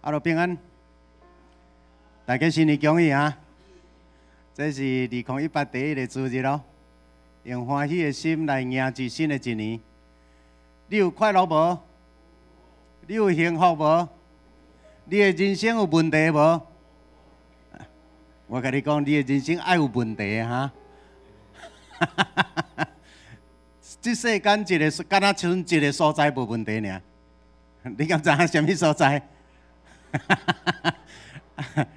阿羅平安，大家新年恭喜啊！這是2018第一个主日咯，用歡喜的心來迎接新的一年。你有快樂無？你有幸福無？你的人生有問題無？我共你講，你的人生愛有問題哈！這世間一个，敢若賰一个所在無問題爾。你敢知影啥物所在？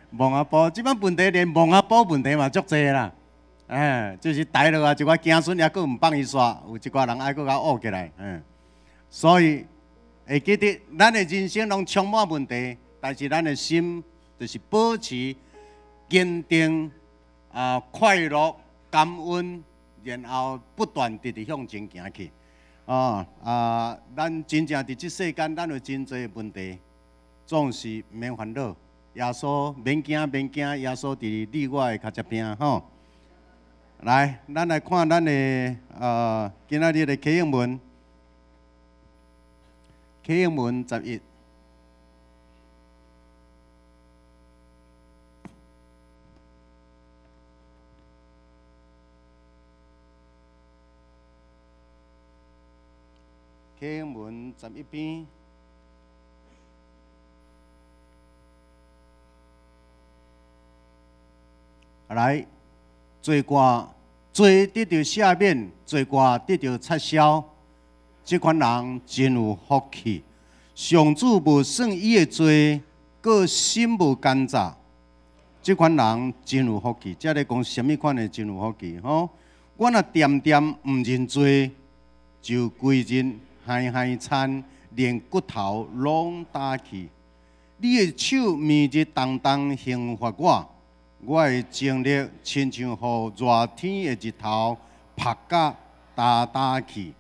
墓仔埔，這擺問題連墓仔埔問題嘛足濟啦。哎，就是台落啊，一寡子孫猶閣毋放伊煞，有一寡人愛閣共僫起來。嗯，所以會記得，咱的人生攏充滿問題，但是咱的心就是保持堅定啊，快樂、感恩，然後不斷直直向前行去。哦啊，咱真正佇這世間，咱有真濟問題，總是毋免煩惱。耶穌免驚，免驚，耶穌佇你我的跤脊邊吼。來，咱來看咱的今仔日的啟應文，啟應文11。啟應文11篇。來，罪過罪得著赦免，罪過得著擦消，這款人真有福氣。上主無算伊的罪，閣心無奸詐，這款人真有福氣。這咧講啥物款的真有福氣？吼，我若恬恬毋認罪，就規日嗨嗨餐，連骨頭攏焦去。你的手暝日動動刑罰我。我的精力親像予熱天的日頭曝甲焦焦去。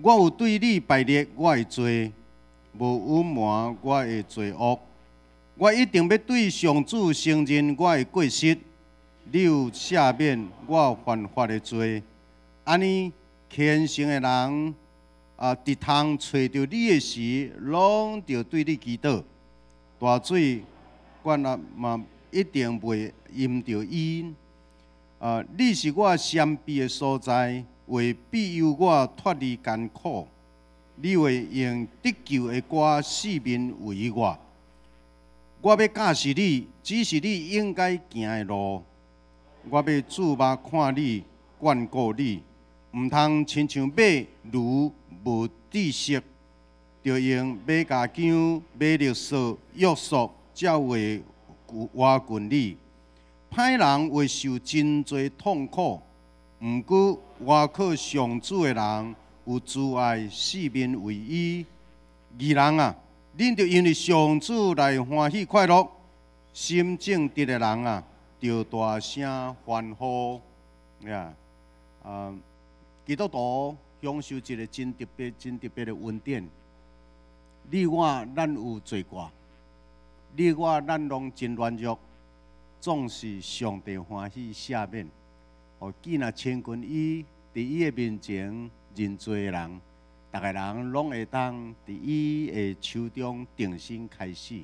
我有對你敗列我的罪，無隱瞞我的罪惡。我一定欲對上主承認我的過失，你有赦免我犯法的罪。按呢，虔誠的人啊，佇通揣著你的時，攏著對你祈禱。大水灌啊嘛，一定袂淹著伊。啊！你是我閃避的所在，會庇佑我脫離艱苦。你會用得救的歌四面圍我。我欲教示你，指示你應該行的路。我欲注目看你，眷顧你，毋通親像馬驢無知識，著用馬鉸鉗、馬勒索約束，才會倚近你。歹人會受真濟痛苦，毋過倚靠上主的人有慈愛四面圍伊。義人啊，恁著因為上主來歡喜快樂；心正直的人啊，著大聲歡呼。呀，啊，基督徒享受一个真特別、真特別的恩典。你我咱有罪過。你我咱攏真軟弱，總是上帝歡喜赦免。予既若親近伊，佇伊的面前認罪的人，逐个人攏會當佇伊的手中重新開始。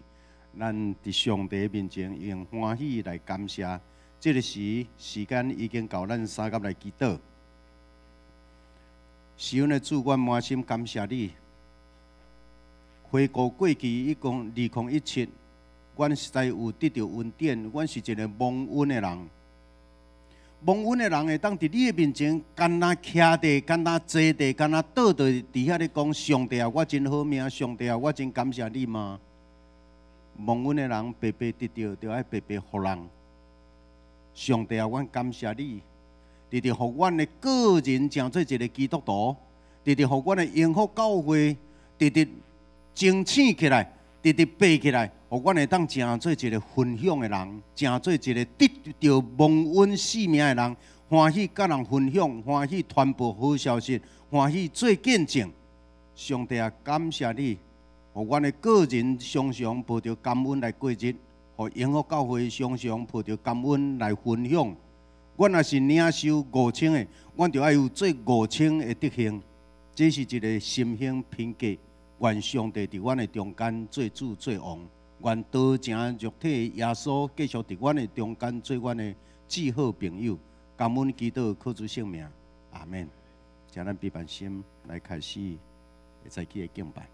咱佇上帝面前用歡喜來感謝。這个時時間已經到，咱三佮來祈禱。是阮的主，阮滿心感謝你。回顧過去一共2017，阮實在有得著恩典，阮是一个蒙恩的人。蒙恩的人會當佇你的面前，敢若徛佇，敢若坐佇，敢若倒佇佇遐咧講上帝啊，我真好命，上帝啊，我真感謝你嗎？蒙恩的人白白得著，就愛白白予人。上帝啊，阮感謝你，直直予阮的個人成做一个基督徒，直直予阮的榮福教會，直直清醒起來，直直爬起來，予阮會當成做一个分享的人，成做一个得著蒙恩賜命的人，歡喜佮人分享，歡喜傳播好消息，歡喜做見證。上帝啊，感謝你，予阮的個人常常抱著感恩來過日，予榮福教會常常抱著感恩來分享。阮若是領受5000的，阮就愛有做5000的德行。這是一个心胸品格。願上帝佇阮的中間做主做王。願道成肉體的耶穌繼續佇阮的中間做阮的至好朋友。感恩祈禱，靠主聖名，阿門。請咱閉目心來開始早起的敬拜。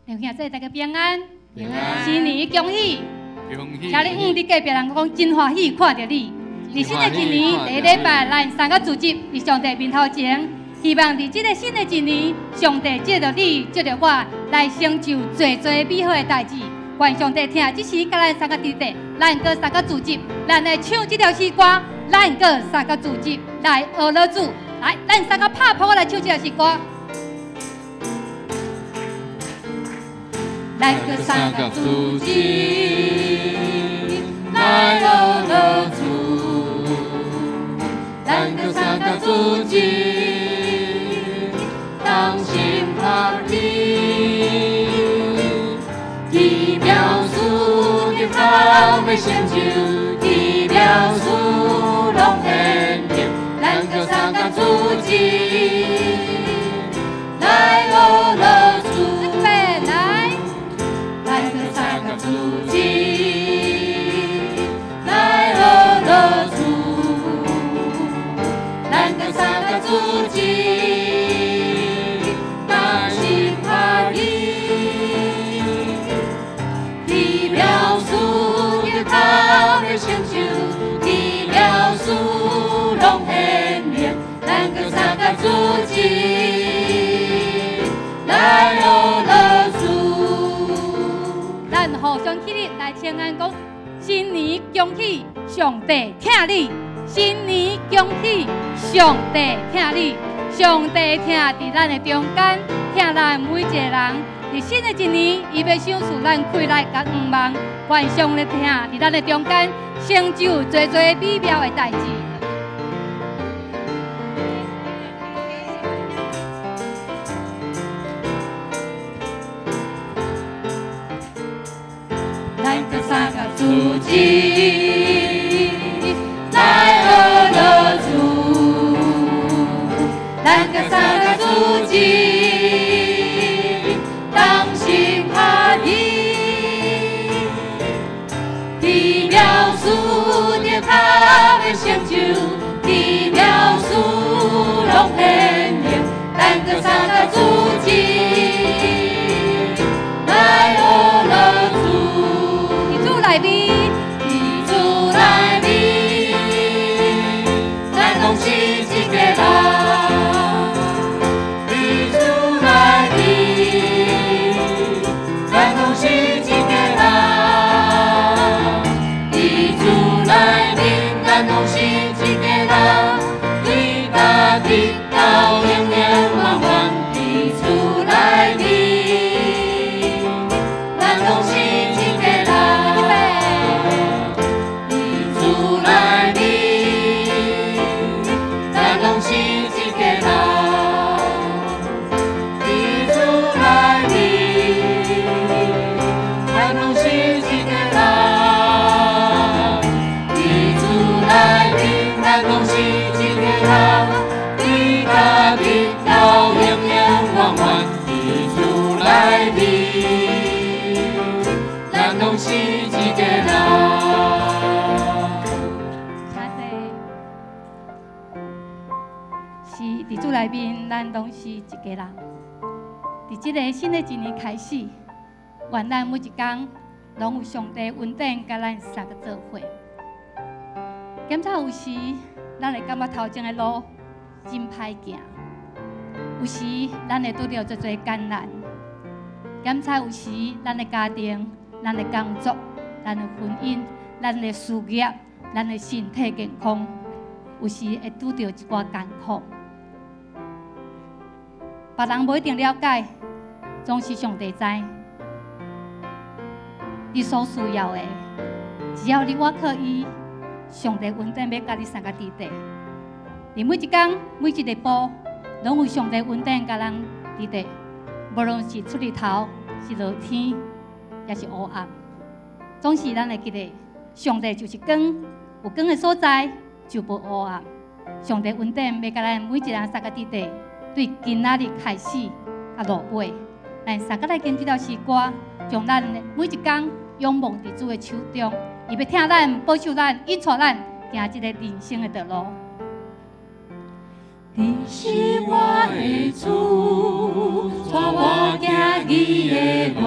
弟兄姊妹，大家平安，平安，新年恭喜！恭喜！請你向你隔壁人講，真歡喜看著你。佇新的一年，第一禮拜，咱三個聚集佇上帝面頭前，希望佇這个新的一年，上帝藉著你，藉著我，來成就濟濟美好的代誌。願上帝疼這時佮咱三個弟弟，咱閣三個聚集，咱來唱這條詩歌，咱閣三個聚集來學樂主。來，咱三個拍噗來唱這條詩歌。咱閣三個聚集來學樂主，咱閣三個聚集同心合意，奇妙事的他欲成就，奇妙事攏顯明。咱閣三個聚集來學樂主。聚集來學樂主，咱閣三個聚集同心合意，奇妙事的他欲成就，奇妙事攏顯明，咱閣三個聚集來學樂主。咱互相起立來請安講，新年恭喜，上帝疼你！新年恭喜，上帝疼你！上帝疼佇咱的中間，疼咱每一個人。佇新的一年，伊欲賞賜咱快樂佮願望，願上帝疼佇咱的中間，成就濟濟美妙的代誌。咱閣三個聚集來學樂主，咱閣三個聚集同心合意，奇妙事的他欲成就，奇妙事攏顯明，咱閣三個聚集來學樂主。內面，佇主內面，咱攏是一家人。佇主內面，咱攏是一家人。佇主內面，咱攏是一家人。對家直到永永遠遠，佇主內面，咱攏是一家人。主內面，咱攏是一家人。佇主內面，咱攏是一家人。佇主內面，咱攏是一家人。對家直到永永遠遠，佇主內面，咱攏是一家人。是佇主內面，咱攏是一家人。佇這个新的一年開始，願咱每一工攏有上帝恩典，佮咱三个做伙。檢查有時，咱會感覺頭前的路真歹行；有時，咱會拄著濟濟艱難。檢查有時，咱的家庭、咱的工作、咱的婚姻、咱的事業，佮咱的身體健康，有時會拄著一寡艱苦。別人無一定了解，總是上帝知。你所需要的，只要你倚靠伊，上帝恩典欲佮你相佮佇底。你每一工每一个步，攏有上帝恩典佮咱佇底。無論是出日頭，是落天，抑是烏暗，總是咱會記得，上帝就是光，有光的所在就無烏暗。上帝恩典欲佮咱每一個人相佮佇底，對今仔日開始到落尾，咱相佮來跟這條詩歌，將咱每一工仰望佇主的手中，伊欲疼咱、保守咱、引帶咱行這個人生的道路。你是我的主，帶我行義的路，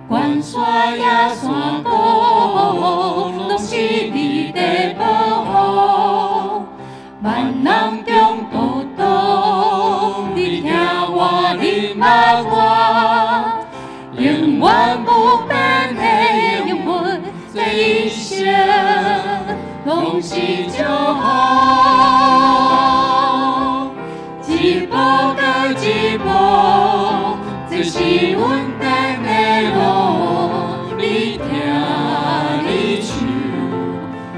懸山也山谷，攏是你的保護。萬難中獨獨，你疼我，你捌我，永遠不變的應允，這一生攏是祝福。一步閣一步，這是恩典的路。你疼你手，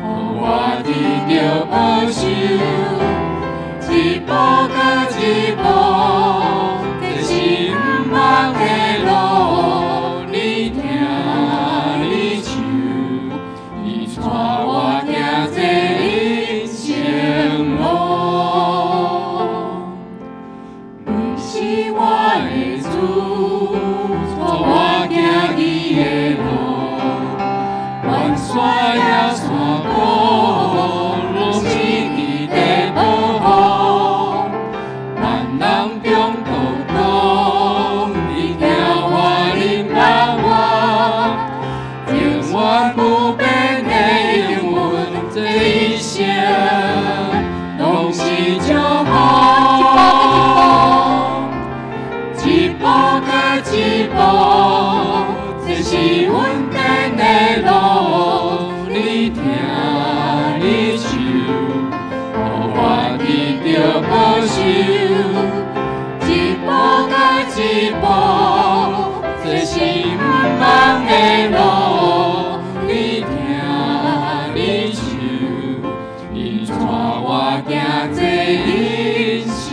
予我得著保守。一步閣一步，這是毋茫的路。你疼你手，你帶我行這人生路。你是我的主，帶我行義的路，懸山也山谷，攏是你的保護。萬難中獨獨，你疼我，你捌我，永遠不變的應允，這一生攏是祝福。一步閣一步，這是恩典的路。你疼你手，予我得著保守。一步閣一步，這是毋茫的路。你疼你手，你帶我行這人生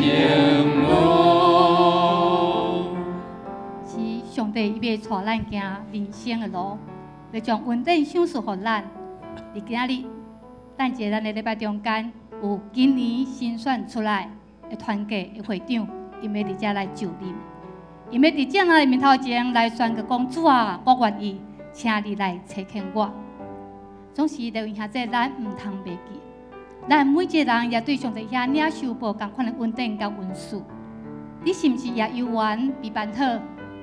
路。是上帝伊欲帶咱行人生的路，欲將恩典賞賜予咱。佇今仔日，等一下咱的禮拜中間有今年新選出來的團契的會長，𪜶欲佇遮來就任，𪜶欲佇眾人的面頭前來宣告講：主啊，我願意，請你來差遣我。總是弟兄兄姊，咱毋通袂記，咱每一個人也對上帝遐領受無仝款的恩典佮恩賜。你是毋是也猶原預辦好？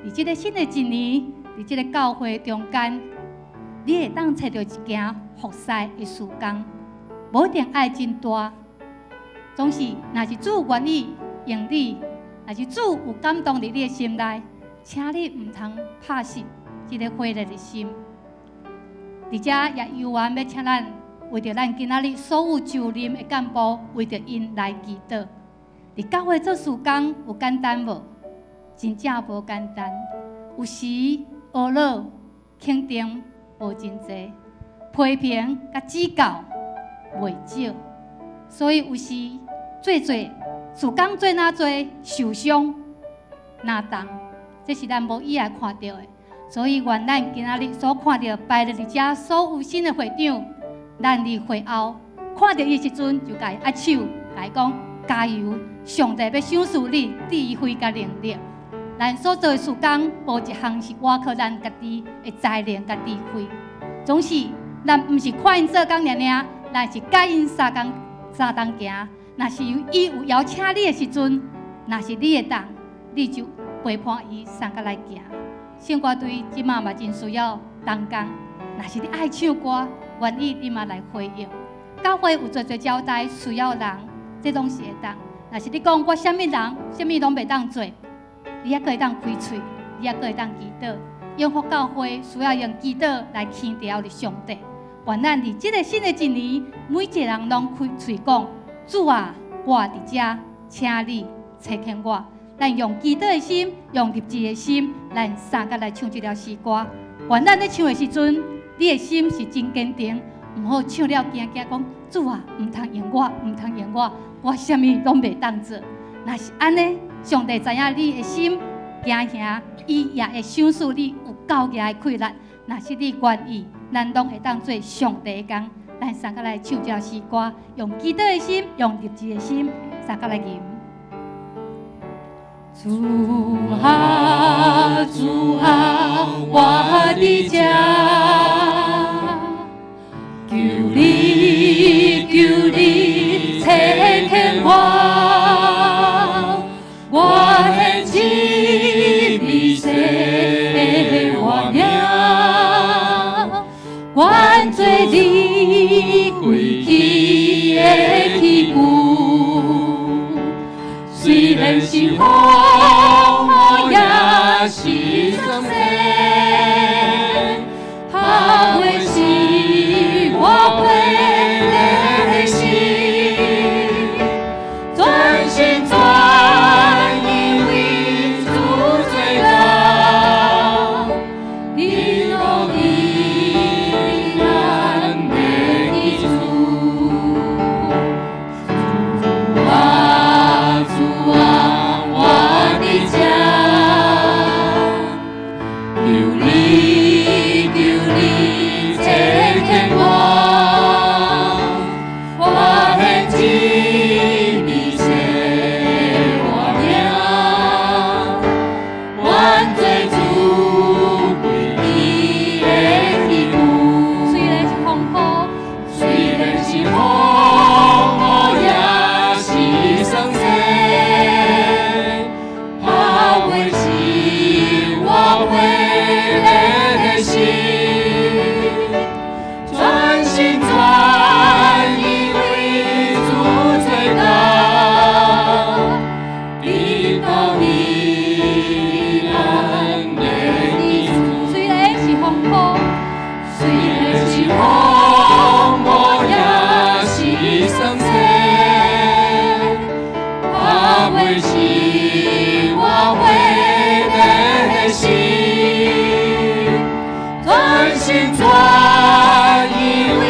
佇這個新的一年，佇這個教會中間，你會當揣著一件服侍的事工，無一定愛真大，總是若是主願意用你，若是主有感動佇你的心內，請你毋通拍熄這个火熱的心。佇遮也猶原欲請咱為著咱今仔日所有就任的幹部，為著𪜶來祈禱。佇教會做事工有簡單無？真正無簡單。有時呵咾肯定無真濟，批評佮指教袂少，所以有時做做事工做哪濟受傷若重，這是咱無意愛看著的。所以願咱今仔日所看著擺佇遮所有新的會長，咱佇會後看著伊時陣，就共伊握手，共伊講加油！上帝欲賞賜你智慧佮能力。咱所做的事工，無一項是倚靠咱家己的才能佮智慧。總是咱毋是看𪜶做工爾爾，咱是佮𪜶相共相同行。若是伊有邀請你的時陣，若是你會當，你就陪伴伊相佮來行。聖歌隊這馬嘛真需要同工，若是你愛唱歌，願意你嘛來回應。教會有濟濟交代需要人，這攏是會當。若是你講我啥物人，啥物攏袂當做，你猶閣會當開喙，你猶閣會當祈禱。永福教會需要用祈禱來牽著上帝。願咱佇這个新的一年，每一个人攏開喙講：主啊，我佇遮，請你差遣我。咱用祈禱的心，用立志的心，咱三個來唱這條詩歌。願咱咧唱的時陣，你的心是真堅定，毋好唱了驚驚講：主啊，毋通用我，毋通用我，我啥物攏袂當做。若是按呢，上帝知影你的心驚嚇，伊也會賞賜你有夠額的氣力。若是你願意，咱攏會當做上帝的工。咱三個來唱這首詩歌，用祈禱的心，用立志的心，三個來吟。主啊，主啊，我佇遮，求你，求你差遣我，我獻一美西活命，願做你貴氣的器具。雖然是風雨，也是霜雪，拍袂熄我火熱的心，全心全意為主做工，直到伊咱的基礎。主啊，主啊，我佇遮，求你，求你差遣我，我獻一美西活命，願做主貴氣的器具。雖然是風雨，雖然是風雨，也是霜雪，拍袂熄我火熱的心，全心全意為主做工，直到伊咱的基礎。雖然是風雨，雖然是風雨，也是霜雪，拍袂熄我火熱的心，全心全意為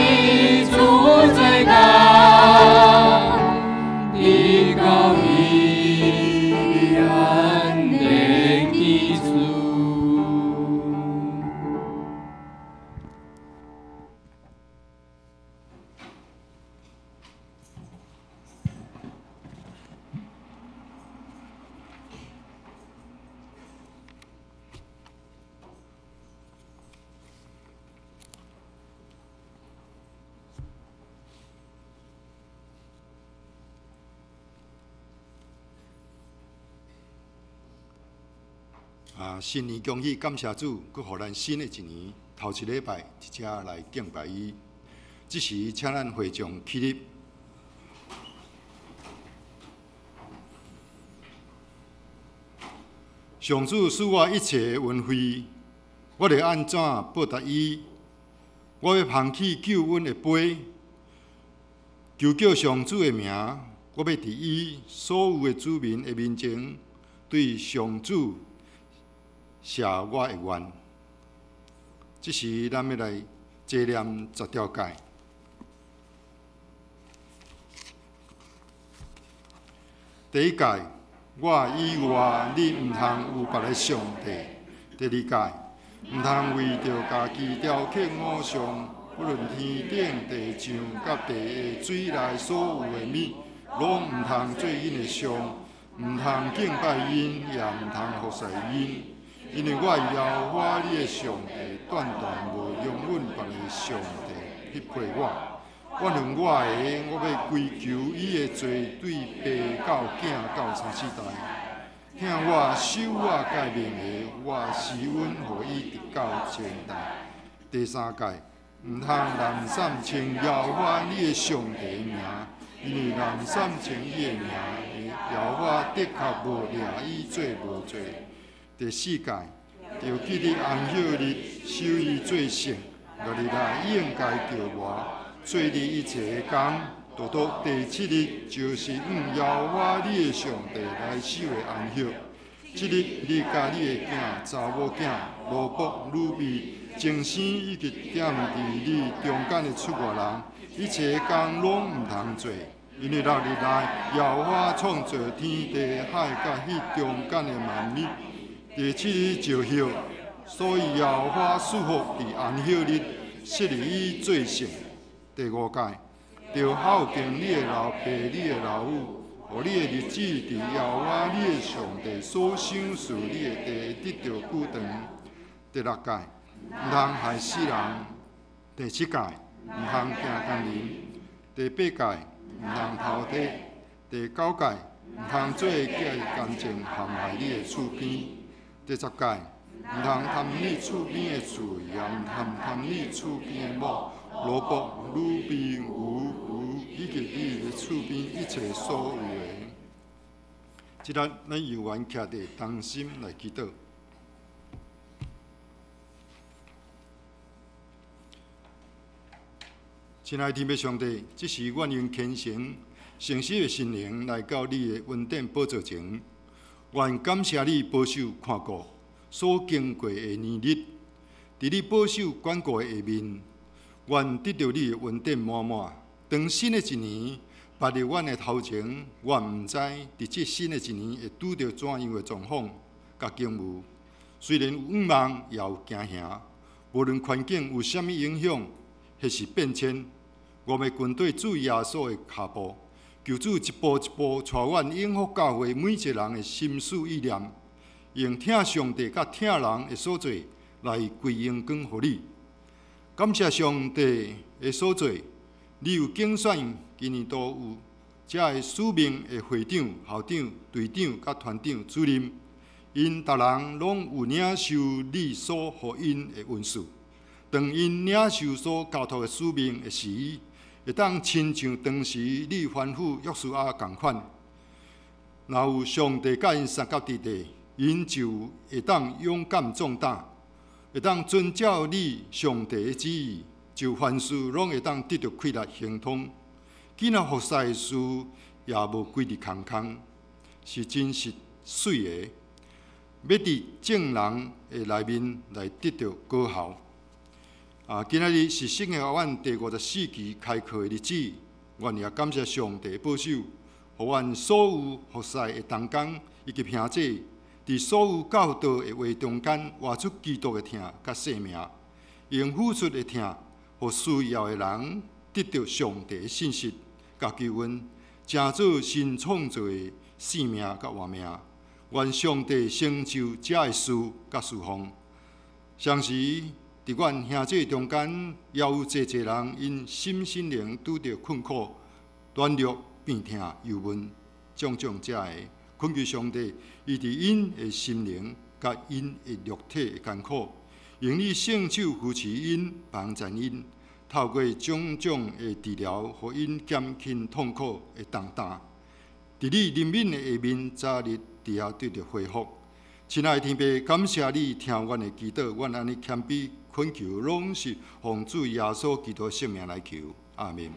主做工，直到伊咱的基礎。啊，新年恭喜，感謝主，閣予咱新的一年頭一禮拜，佇遮來敬拜伊。這時，請咱會眾起立。上主賜我一切的恩惠，我會按怎報答伊？我欲捧起救恩的杯，求叫上主的名。我欲佇伊所有的子民的面前，對上主謝我的願。這時，咱欲來齊念十條誡。第一誡，我以外，你毋通有別个上帝。第二誡，毋通為著家己雕刻偶像，不論天頂、地上、佮地下水內所有的物，攏毋通做𪜶的像，毋通敬拜𪜶，也毋通服侍𪜶。因為我耶和華你的上帝，斷斷無容忍別个上帝匹配我。我論我的，我欲追求伊的罪，對爸到囝到三四代。疼我、守我誡命的，我施恩予伊直到千代。第三誡，毋通濫訕稱耶和華你的上帝的名，因為濫訕稱伊的名，耶和華的確無掠伊做無罪。第四誡，著記得安息日，守伊做聖，六日内应该著磨，做你一切的工。倒到第七日，就是向耶和华你的上帝来守的安息。这日，你佮你的囝、查某囝、奴仆、女婢、精生以及踮伫你中间的出外人，一切工拢毋通做。因为六日内，耶和华创造天地海佮彼中间的万物，第七日就歇，所以耶和华赐福伫安息日，设立伊做圣。第五诫，著孝敬你的老爸、你的老母，予你的日子伫耶和华你的上帝所赏赐你的地得著久长。第六诫，毋通害死人。第七诫，毋通行奸淫。第八诫，毋通偷提。第九诫，毋通做假见证陷害你的厝边。第十诫，毋通贪你厝边的厝，也毋通贪你厝边的某、奴仆、女婢、牛、牛，以及你的厝边一切所有的。这日，咱犹原徛伫同心来祈祷。亲爱的天父上帝，这时阮用虔诚、诚实的心灵来到你的恩典宝座前，愿感谢你保守看顾所经过的年日，伫你保守管顾的下面，愿得著你的恩典满满。当新的一年踏入阮的头前，阮毋知伫这新的一年会拄著怎样的状况佮境遇。虽然有向望，也有惊吓。无论环境有啥物影响，或是变迁，我欲跟缀主耶稣的跤步，求主一步一步带阮永福教会每一个人的心思意念，用疼上帝佮疼人的所做来归荣光予你。感谢上帝的所做，你有拣选今年度有遮个使命的会长、校长、队长佮团长主任，𪜶逐人拢有领受你所予𪜶的恩赐。当𪜶领受所交托的使命的时，会当亲像当时你吩咐约书亚仝款。若有上帝佮𪜶相佮伫地，𪜶就会当勇敢壮胆，会当遵照你上帝的旨意，就凡事拢会当得著气力亨通。囡仔服侍的事也无规日空空，是真实媠的，欲伫众人的内面来得著果效。今仔日是圣经学院第54期开课的日子，阮也感谢上帝保守，予阮所有服侍的同工以及兄弟，伫所有教导的话中间，活出基督的疼佮生命，用付出的疼，予需要的人得著上帝的信息佮救恩，成做新创造的生命佮活命。愿上帝成就这个事佮侍奉。同时，伫阮兄弟中间，也有济济人𪜶身心灵拄著困苦、软弱、病痛、忧闷，种种这个，恳求上帝，伊伫𪜶的心灵佮𪜶的肉体的艰苦，用你圣手扶持𪜶，帮助𪜶，透过种种的治疗，予𪜶减轻痛苦的重担。伫你怜悯的下面，早日伫遐得著恢复。亲爱的天父，感谢你听阮的祈祷，阮按呢谦卑恳求，拢是奉主耶稣基督圣名来求，阿们。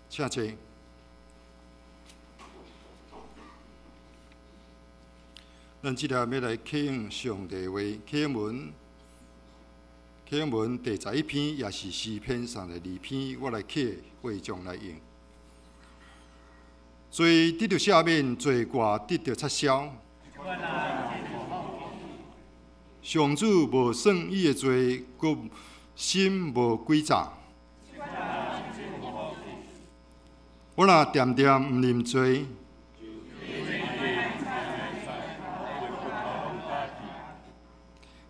请坐。咱这下欲来启用上帝话，启用文，启用文第11篇，也是诗篇32篇，我来启会众来用。罪得著赦免，罪过得著擦消。上主无算伊的罪，阁心无诡诈。我若恬恬毋认罪，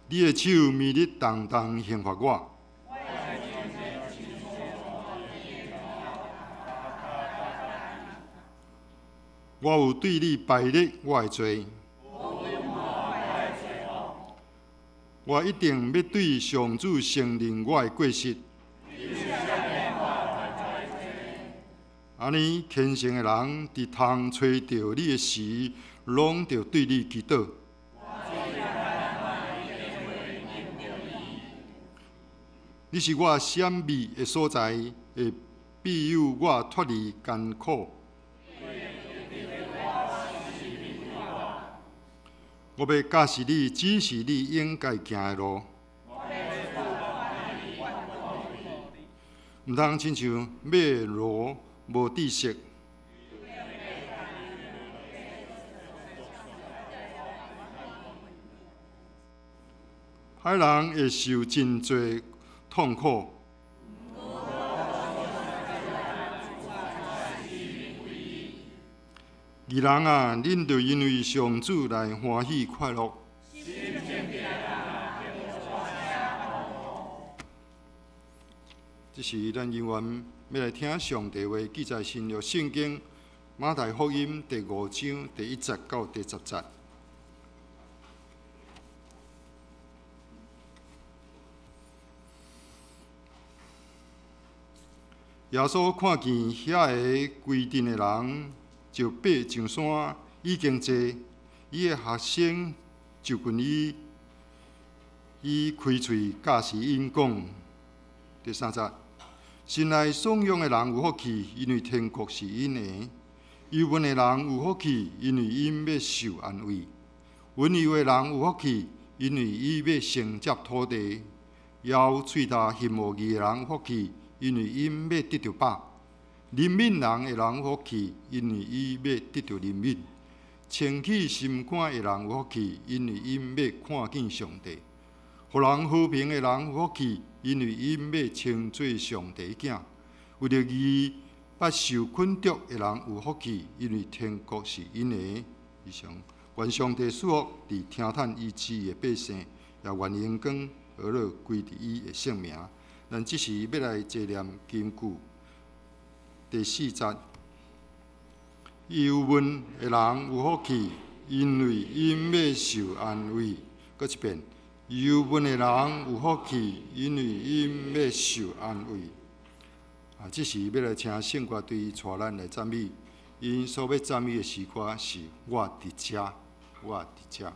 你的手暝日重重刑罚我。我有对你败立我的罪，我一定欲对上主承认我的过失。按呢，虔诚的人伫通揣著你的时，拢著对你祈祷。你是我闪避的所在，会庇佑我脫離艱苦。我欲教示你，指示你應該行的路。毋通親像馬騾無知識。歹人會受真濟痛苦。義人啊，恁著因為上主來歡喜快樂。這是咱永遠欲來聽上帝話，記載新約聖經馬太福音第五章第一節到第十節。耶穌看見遐个規陣的人，就爬上山，已經坐，伊的學生就近伊，伊開喙教示𪜶講。第三節，心內散養的人有福氣，因為天國是𪜶的；憂悶的人有福氣，因為𪜶欲受安慰；溫柔的人有福氣，因為伊欲承接土地；枵喙焦恨惡義的人有福氣，因為𪜶欲得著飽；憐憫人的人有福氣，因為伊欲得著憐憫；清洗心肝的人有福氣，因為𪜶欲看見上帝；予人和平的人有福氣，因為𪜶欲稱做上帝囝；為著義捌受困束的人有福氣，因為天國是𪜶的。以上，願上帝賜福佇聽嘆伊旨意的百姓，也願榮光和樂歸佇伊的聖名。咱這時欲來齊念金句第四節：憂悶的人有福氣，因為𪜶欲受安慰。閣一遍，憂悶的人有福氣，因為𪜶欲受安慰。啊，這時欲來請聖歌隊帶咱來讚美，𪜶所欲讚美的詩歌是《我佇遮》，我佇遮。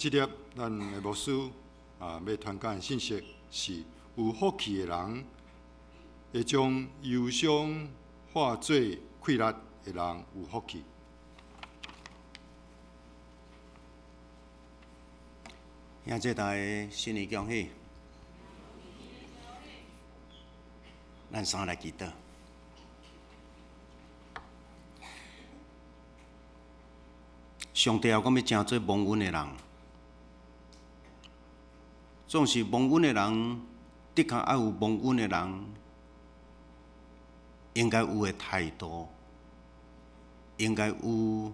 這粒咱的牧師啊，欲傳講的信息是有福氣的人，會將憂傷化做氣力的人有福氣。兄弟大家新年恭喜！咱三來祈禱。上帝啊，我欲成做蒙恩的人，總是蒙恩的人，的確愛有蒙恩的人應該有的態度，應該有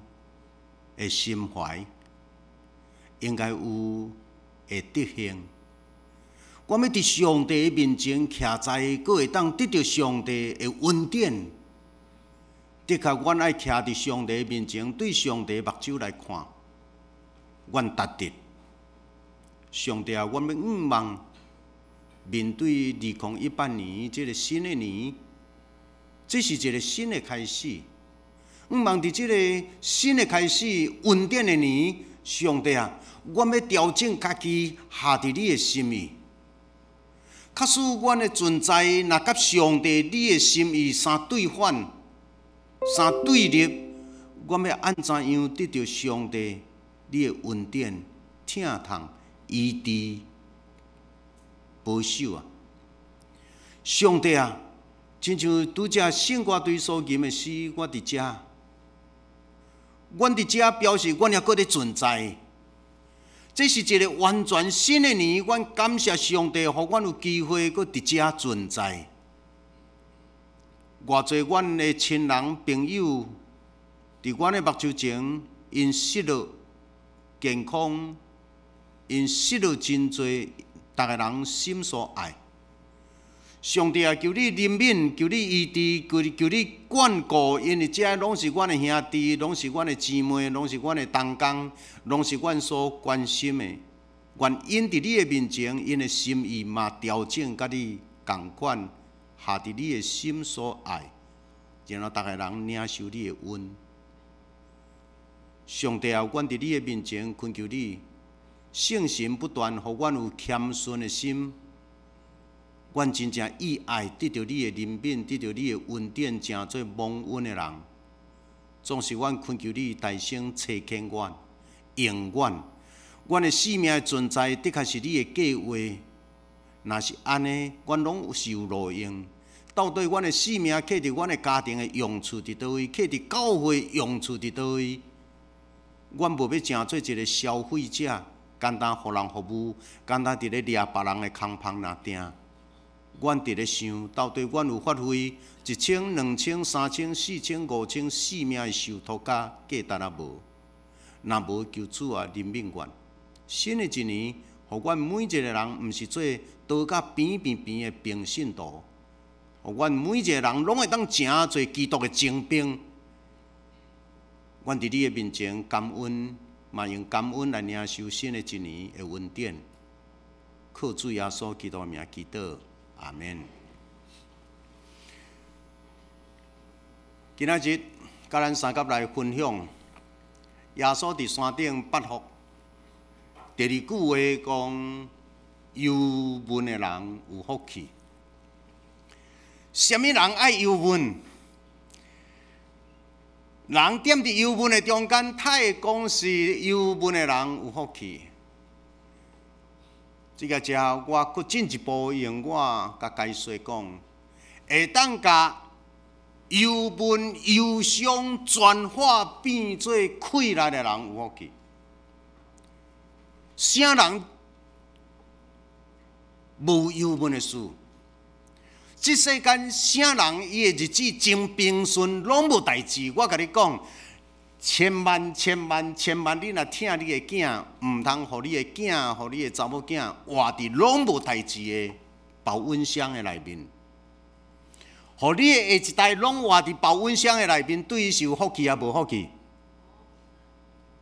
的心懷，應該有的德行。我欲佇上帝面前徛在，閣會當得著上帝的恩典。的確，阮愛徛佇上帝面前，對上帝目睭來看，阮值得。上帝啊，阮欲向望面對2018年這个新的年，這是一个新的開始。向望佇這个新的開始，恩典的年，上帝啊，阮欲調整家己，合佇你的心意。假使阮的存在若佮上帝你的心意相對反、相對立，阮欲按怎樣得著上帝你的恩典、疼痛、醫治、保守啊？上帝啊，親像拄才聖歌隊所吟的詩，我佇遮，阮佇遮表示阮猶閣咧存在。這是一个完全新的年，阮感謝上帝，予阮有機會閣佇遮存在。偌濟阮的親人朋友，佇阮的目睭前，𪜶失落健康，𪜶失落真濟，逐个人心所愛。上帝啊，求你憐憫，求你醫治，求你眷顧，因為這攏是阮的兄弟，攏是阮的姊妹，攏是阮的同工，攏是阮所關心的。願𪜶佇你的面前，𪜶的心意嘛調整佮你仝款，合佇你的心所愛，然後逐个人領受你的恩。上帝啊，阮佇你的面前懇求你，聖神不斷予阮有謙遜的心。阮真正意愛得著你的憐憫，得著你的恩典，成做蒙恩的人。總是阮懇求你大聲差遣阮，用阮。阮的生命的存在，的確是你的計劃。若是按呢，阮攏是有路用。到底阮的生命刻佇阮的家庭的用處佇佗位，刻佇教會用處佇佗位。阮無欲成做一个消費者，簡單予人服務，簡單佇咧掠別人的空芳爾定。阮佇咧想，到底阮有發揮1000、2000、3000、4000、5000性命的受託佮價值啊無？若無，求主啊憐憫阮。新的一年，予阮每一個人，毋是做刀甲扁扁扁的平信徒，予阮每一個人攏會當成做基督的精兵。阮佇你的面前感恩，嘛用感恩來領受新的一年的恩典。靠主耶穌基督的名祈禱。阿們。今仔日，佮咱三甲來分享耶穌佇山頂八福。第二句話講：憂悶的人有福氣。啥物人愛憂悶？人踮佇憂悶的中間，他會講是憂悶的人有福氣。這个遮，我閣進一步用我共解說講，會當共憂悶、憂傷轉化變做氣力的人有福氣。啥人無憂悶的事？這世間啥人伊的日子真平順，攏無代誌。我共你講，千萬千萬千萬，你若疼你的囝，毋通予你的囝，予你的查某囝活佇攏無代誌的保溫箱的內面，予你的下一代攏活佇保溫箱的內面，對伊是有福氣抑無福氣？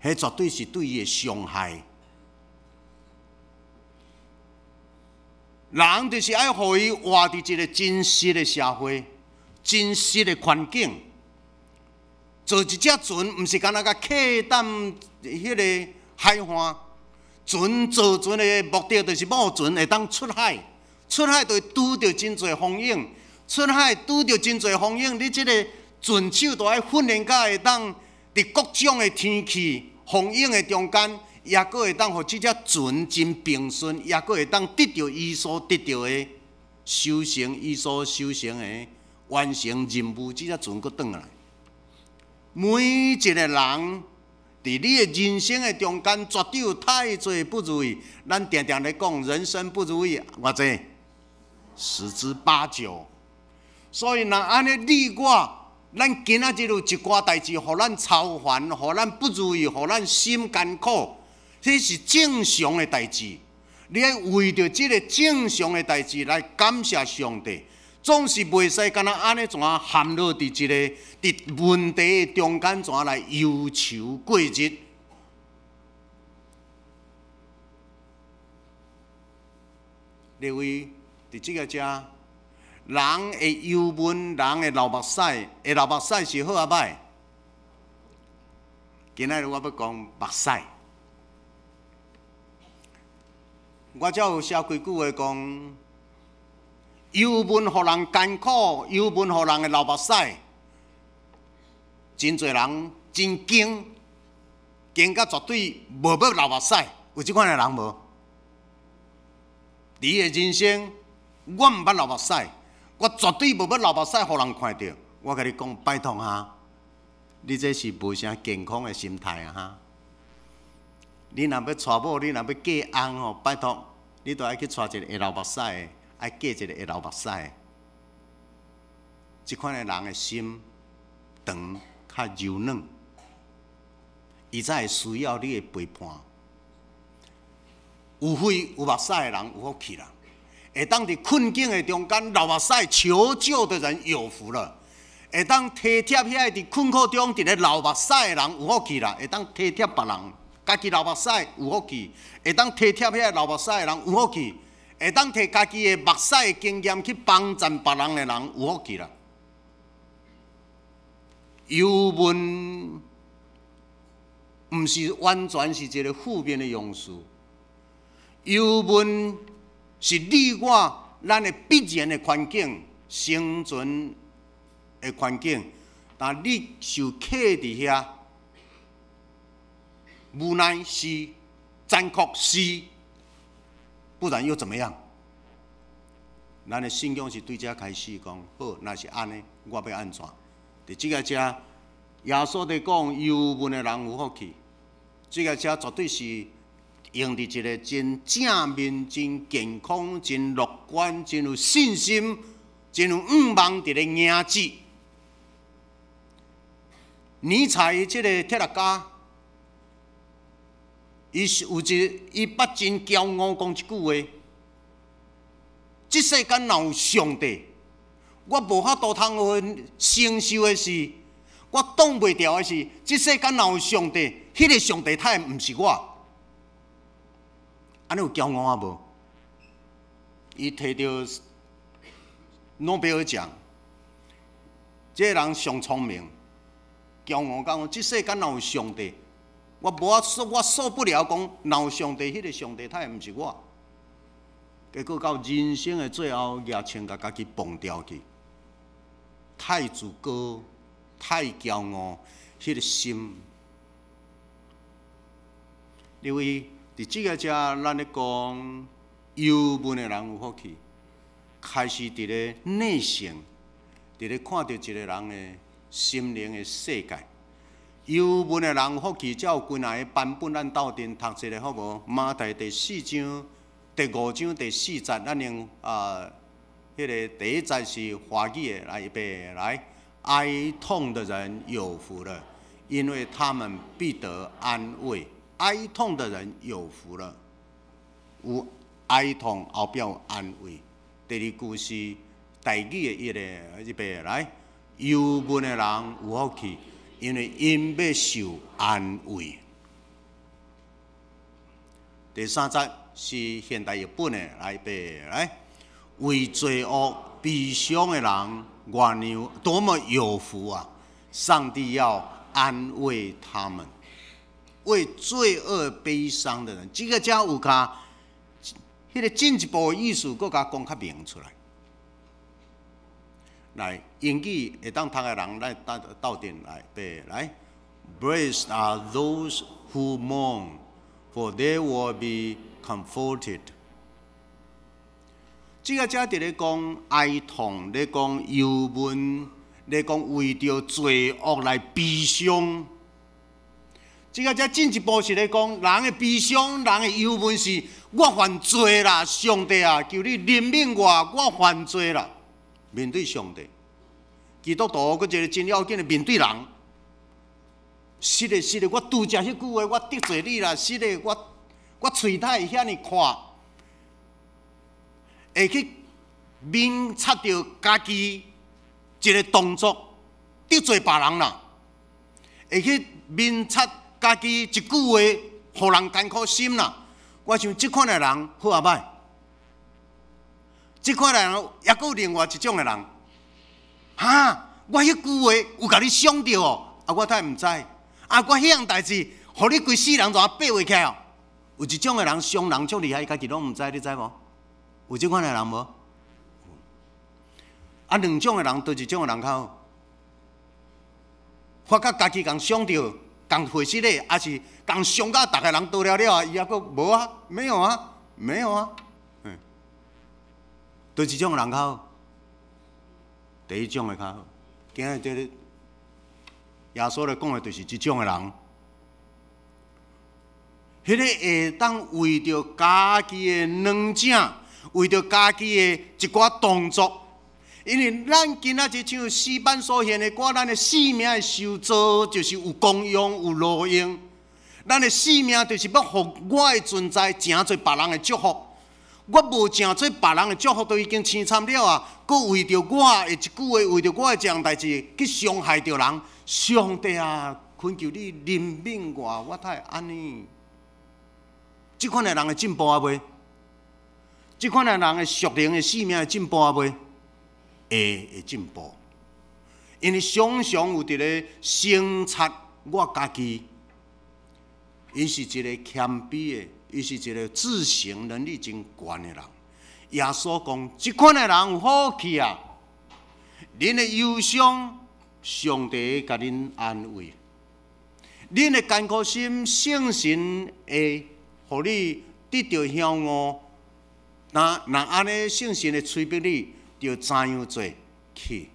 彼絕對是對伊的傷害。人就是愛予伊活佇一个真實的社會、真實的環境。坐一隻船，毋是干焦共客踮彼个海岸；船造船的目的就是某船會當出海，出海就會拄著真濟風湧，出海拄著真濟風湧，你這个船手都愛訓練甲會當佇各種的天氣、風湧的中間，抑閣會當予這隻船真平順，抑閣會當得著伊所得著的修成，伊所修成的完成任務，這隻船閣轉來。每一个人佇你的人生的中間，絕對有太濟不如意。咱定定咧講，人生不如意，偌濟十之八九。所以若按呢，你我，咱今仔日有一寡代誌，予咱操煩，予咱不如意，予咱心艱苦，這是正常的代誌。你愛為著這个正常的代誌來感謝上帝。總是袂使敢若按呢怎陷落佇一个佇問題的中間怎來憂愁過日。列位佇這个遮，人會憂悶，人會流目屎，會流目屎是好抑歹？今仔日我欲講目屎，我才有寫幾句話講。憂悶予人艱苦，憂悶予人會流目屎，真濟人真驚，驚甲絕對無欲流目屎，有這款的人無？佇伊的人生，我毋捌流目屎，我絕對無欲流目屎予人看著。我共你講，拜託哈，你這是無啥健康的心態啊哈！你若欲娶某，你若欲嫁翁吼，拜託，你都愛去娶一个會流目屎的。愛嫁一个會流目屎的，這款的人的心腸較柔軟，伊才會需要你的陪伴。有血有目屎的人有福氣啦，會當佇困境的中間流目屎求救的人有福了，會當體貼遐個佇困苦中佇咧流目屎的人有福氣啦，會當體貼別人，家己流目屎有福氣，會當體貼遐個流目屎的人有福氣。會當提家己的目屎的經驗去幫助別人的人有福氣啦。憂悶毋是完全是一个負面的用詞，憂悶是你我咱的必然的環境、生存的環境。但你受卡佇遐，無奈是，殘酷是。不然又怎麼樣？咱的信仰是對這開始講，好，若是按呢，我欲按怎？佇這个遮，耶穌佇講，憂悶的人有福氣。這个遮絕對是用佇一个真正面、真健康、真樂觀、真有信心、真有向望佇咧迎接。尼采這个哲學家。伊是有一，伊捌真驕傲講一句話：這世間若有上帝，我無法度通予承受的是，我擋袂牢的是，這世間若有上帝，彼个上帝他會毋是我。按呢有驕傲啊無？伊提著諾貝爾獎，這个人上聰明，驕傲講：這世間若有上帝。我無法受，我受不了講，若有上帝，彼个上帝他會毋是我。結果到人生的最後，舉槍共家己崩掉去。太自高，太驕傲，彼个心。因為佇這个遮，咱咧講憂悶的人有福氣，開始佇咧內省，佇咧看著一个人的心靈的世界。憂悶的人有福氣，才有幾若个版本，咱鬥陣讀一下好無？馬太第四章、第五章第四節，咱用啊，彼个第一節是華語的，來預備來。哀痛的人有福了，因為他們必得安慰。哀痛的人有福了，有哀痛後壁有安慰。第二句是台語的彼个，預備來。憂悶的人有福氣。因為𪜶欲受安慰。第三節是現代譯本的，來背來。為罪惡悲傷的人，偌爾多麼有福啊！上帝要安慰他們。為罪惡悲傷的人，這个才有較彼个進一步的意思，閣共講較明出來。來，英語會當讀的人來鬥鬥陣來背來。Blessed are those who mourn, for they will be comforted。這个才佇咧講哀痛，咧講憂悶，咧講為著罪惡來悲傷。這个才進一步是咧講人的悲傷，人的憂悶是我犯罪啦，上帝啊，求你憐憫我，我犯罪啦。面對上帝，基督徒閣一个真要緊的面對人。是的，是的，我拄才彼句話，我得罪你啦。是的，我喙哪會遐爾闊，會去明察著家己一个動作得罪別人啦，會去明察家己一句話，予人艱苦心啦。我想這款的人好抑歹？這款的人抑閣有另外一種的人，哈！我彼句話有共你傷著哦，啊，我哪會毋知？啊，我彼項代誌，予你規世人怎爬話起來哦？有一種的人傷人足厲害，伊家己攏毋知，你知無？有這款的人無？啊，兩種的人，佗一種的人較好？發覺家己共傷著，共回失的，抑是共傷甲逐个人倒了了啊？伊抑閣無啊？沒有啊？沒有啊？嗯，佗一種的人較好？第一種的較好。今日這个耶穌咧講的就是這種的人，彼个會當為著家己的軟正，為著家己的一寡動作，因為咱今仔日唱詩班所獻的歌，咱的生命的受造就是有功用、有路用。咱的生命就是欲予我的存在成做別人的祝福。我無成做別人的祝福，都已經凄慘了啊！閣為著我的一句話，為著我的這項代誌去傷害著人，上帝啊，懇求你憐憫我，我哪會按呢？這款的人會進步抑未？這款的人的屬靈的生命會進步抑未？會進步，因為常常有佇咧省察我家己，伊是一个謙卑的，伊是一个自省能力真懸的人。耶穌講：這款的人有福氣啊！恁的憂傷，上帝會共恁安慰；恁的艱苦心，聖神會予你得著曉悟。若若按呢，聖神會催逼你，著怎樣做去？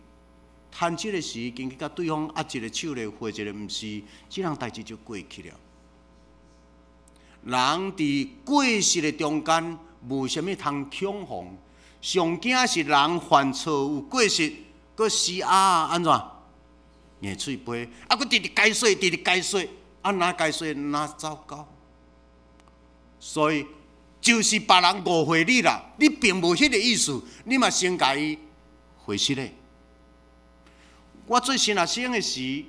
趁這个時，緊去共對方握一个手咧，回一个毋是，這項代誌就過去了。人佇過失的中間，無啥物通恐慌。上驚是人犯錯有過失，閣施壓按怎？硬喙皮，啊，閣直直解說，直直解說，啊，若解說若糟糕。所以就是別人誤會你啦，你並無彼个意思，你嘛先共伊回釋咧。我做新學生的時，佇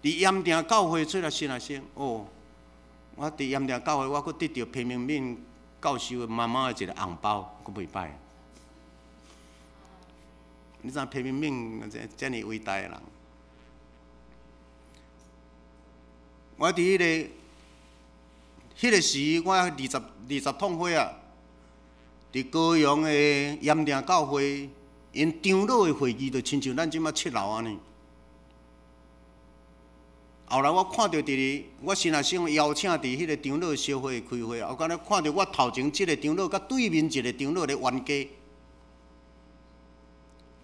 鹽埕教會做了新學生，哦，我佇鹽埕教會，我閣得著裴明敏教授的媽媽的一个紅包，閣袂歹。你知裴明敏這遮爾偉大的人，我佇彼个彼个時，我二十通歲啊，佇高雄的鹽埕教會，𪜶長老的會議就親像咱這馬七樓按呢。後來我看著佇咧，我新學生邀請佇彼个長老小會開會，我敢若看著我頭前這个長老佮對面一个長老咧冤家。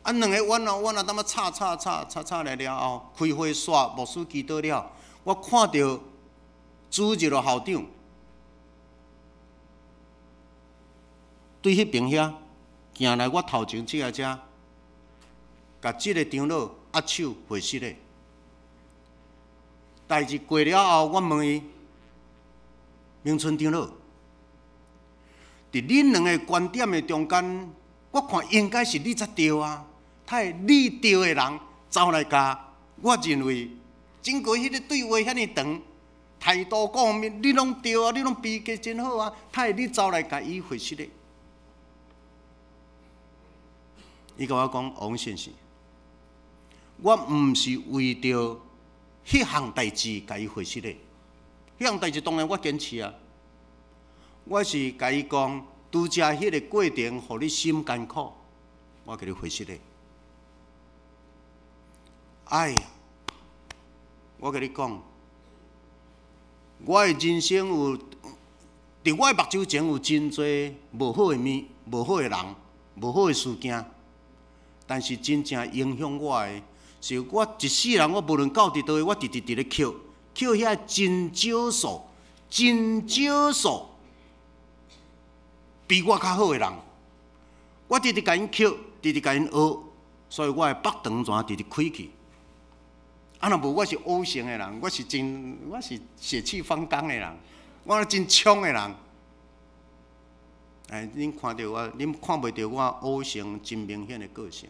啊，兩個冤啊冤啊，淡仔吵吵吵吵吵來了後，開會煞牧師祈禱了，我看著主日的校長對彼爿遐行來我頭前這个遮，共這个長老握手會失禮。代誌過了後，我問伊，明春長老，佇恁兩个觀點的中間，我看應該是你才對啊。哪會你對的人走來共，我認為經過彼个對話遐爾長，態度各方面你攏對啊，你攏脾氣真好啊，哪會你走來共伊回釋咧？伊共我講，王先生，我毋是為著彼項代誌共伊回釋咧，彼項代誌當然我堅持啊。我是共伊講，拄才彼个過程，予你心艱苦，我共你回釋咧。哎呀，我共你講，我的人生有，佇我的目睭前有真濟無好的物、無好的人、無好的事件，但是真正影響我的，是我一世人，我無論到佇佗位，我直直佇咧抾，抾遐真少數、真少數比我較好的人，我直直共𪜶抾，直直共𪜶學，所以我的腹腸怎直直開去。啊，若無我是烏性的人，我是血氣方剛的人，我真衝的人。哎，恁看著我，恁看袂著我烏性真明顯的個性。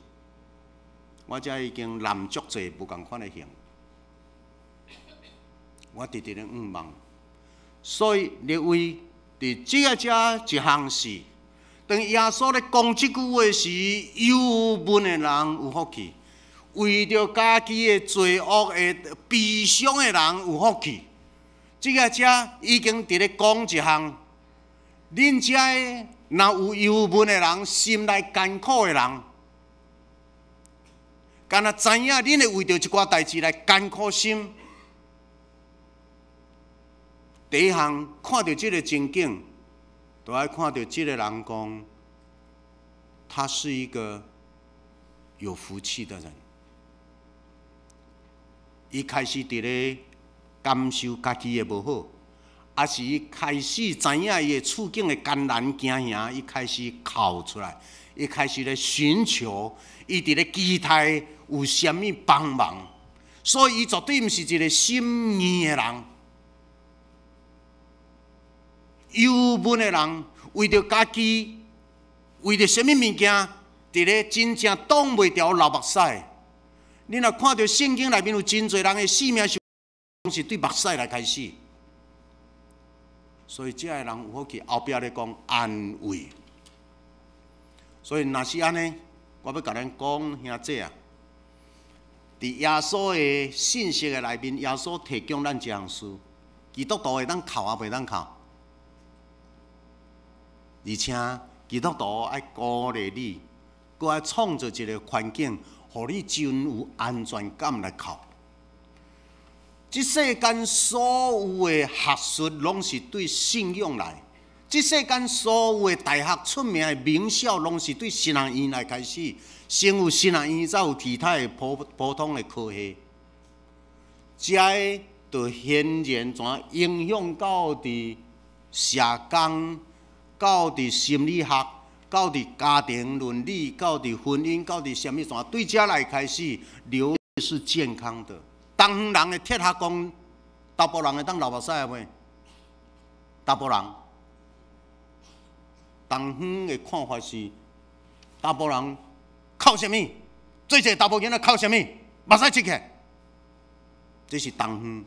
我遮已經男足濟無仝款的型，我直直咧向望。所以立位佇這个遮一項是，當耶穌咧講這句話時，憂悶的人有福氣，為著家己的罪惡會悲傷的人有福氣。這个遮已經佇咧講一項，恁遮的若有憂悶的人，心內艱苦的人，敢若知影恁會為著一寡代誌來艱苦心。第一項看著這个情景，就愛看著這个人講，他是一個有福氣的人。伊開始佇咧感受家己的無好，抑是伊開始知影伊的處境的艱難驚惶，伊開始哭出來，伊開始咧尋求，伊佇咧期待有啥物幫忙，所以伊絕對毋是一個心硬的人。憂悶的人，為著家己，為著啥物物件，佇咧真正擋袂牢流目屎。你若看著聖經內面有真濟人的性命是對目屎來開始，所以這个人有福氣，後壁咧講安慰。所以若是按呢，我欲共咱講兄弟啊，佇耶穌的信息的內面，耶穌提供咱一項事，基督徒會當哭抑袂當哭？而且基督徒愛鼓勵你，閣愛創造一個環境，予你真有安全感來哭。這世間所有的學術，攏是對信仰來；這世間所有的大學出名的名校，攏是對神學院來開始。先有神學院，才有其他的普普通的科系。這个就顯然怎影響到佇社工，到佇心理學，到佇家庭倫理，到佇婚姻，到佇啥物怎，對這來開始，流是健康的。東方人的哲學講，查埔人會當流目屎袂？查埔人，東方的看法是，查埔人哭啥物？做一个查埔囡仔哭啥物？目屎出去，這是東方。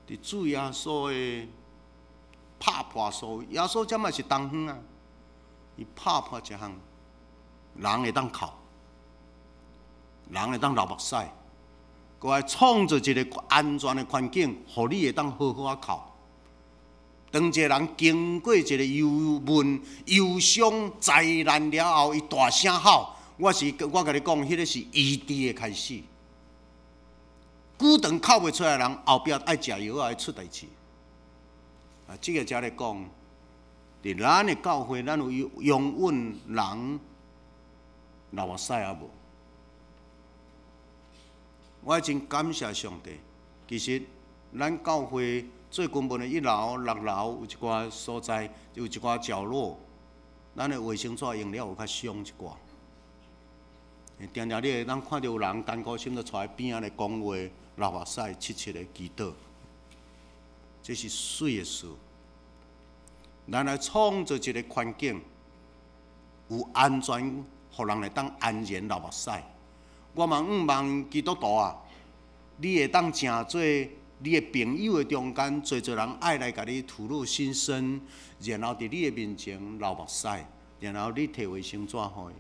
佇主耶穌的拍破所有，耶穌這嘛是東方啊！伊拍破一項，人會當哭，人會當流目屎，閣愛創造一個安全的環境，予你會當好好仔哭。當一個人經過一個憂悶、憂傷、災難了後，伊大聲吼，我共你講，彼个是醫治的開始。久長哭袂出來的人，後壁愛食藥仔會出代誌。啊，這个才咧講，佇咱的教會，咱有容允人流目屎抑無？我真感謝上帝。其實，咱教會最根本的一樓、六樓有一寡所在，有一寡角落，咱的衛生紙用了有較傷一寡。定定你會當看著有人艱苦心就坐佇邊仔咧講話、流目屎、痴痴咧祈禱，這是媠的事。咱來創造一個環境，有安全，予人會當安然流目屎。我嘛向望基督徒啊，你會當成做你的朋友的中間，濟濟人愛來共你吐露心聲，然後佇你的面前流目屎，然後你提衛生紙予伊。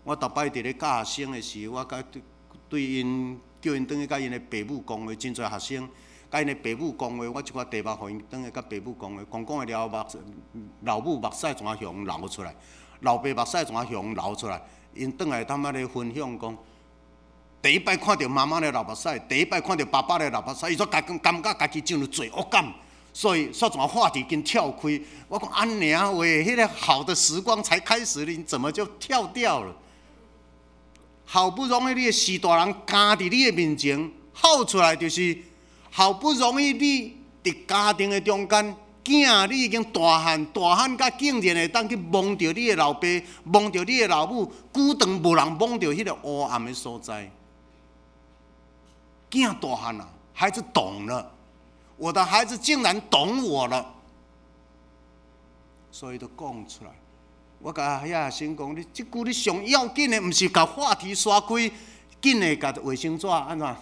我逐擺佇咧教學生的時，我共對𪜶 叫𪜶轉去佮𪜶的爸母講話，真濟學生佮𪜶的爸母講話，我這寡題目予𪜶轉去佮爸母講話，講講的了目老母目屎全向流出來，老爸目屎全向流出來，𪜶轉來他媽咧分享講，第一擺看著媽媽咧流目屎，第一擺看著爸爸咧流目屎，伊煞家感覺家己真有罪惡感，所以煞從話題緊跳開。我講按呢喂，彼個好的時光才開始，你怎麼就跳掉了？好不容易你的序大人行佇你的面前，哭出來就是好不容易你佇家庭的中間，囝你已經大漢，大漢甲竟然會當去摸著你的老爸，摸著你的老母，久長無人摸著彼個黑暗的所在。囝大漢了，孩子懂了，我的孩子竟然懂我了，所以都講出來。我共遐學生講，你這句你上要緊的，毋是共話題刷開，緊的共衛生紙按怎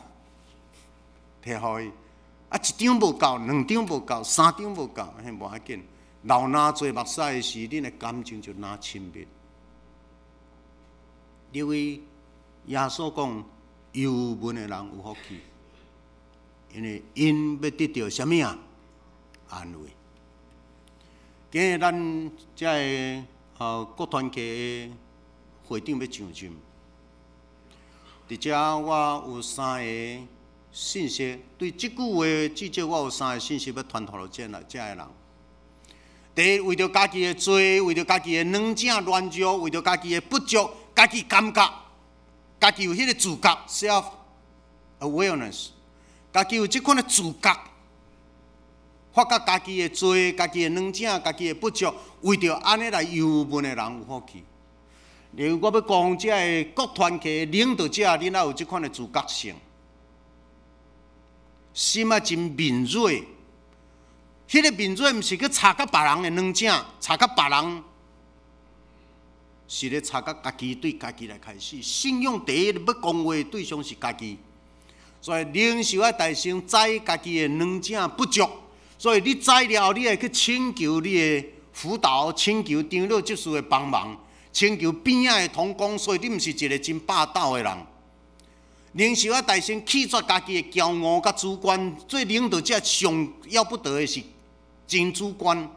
提予伊。啊，一張無夠，兩張無夠，三張無夠，彼無要緊。流若濟目屎的時，恁的感情就若親密。因為耶穌講，憂悶的人有福氣，因為𪜶欲得著啥物啊？安慰。今日咱遮个國團契的會長欲上任，佇遮我有三个信息，對這句話至少我有三個信息欲傳予遮來遮个人。第一，為著家己的罪，為著家己的軟正軟弱，為著家己的不足，家己感覺，家己有彼個自覺（self awareness），家己有這款的自覺，發覺家己的罪、家己的軟正、家己的不足，為著按呢來憂悶的人有福氣。例如我欲講遮个國團契領導者，恁愛有這款的自覺性，心愛真敏銳。彼個敏銳毋是去察覺別人的軟正，察覺別人，是咧察覺家己對家己來開始。信仰第一欲講話的對象是家己，所以領袖愛大聲知家己的軟正不足，所以你知了後，你會去請求你的輔導，請求長老執事的幫忙，請求邊仔的同工，所以你毋是一個真霸道的人。領袖愛大聲棄絕家己的驕傲佮主觀，做領導者上要不得的是真主觀，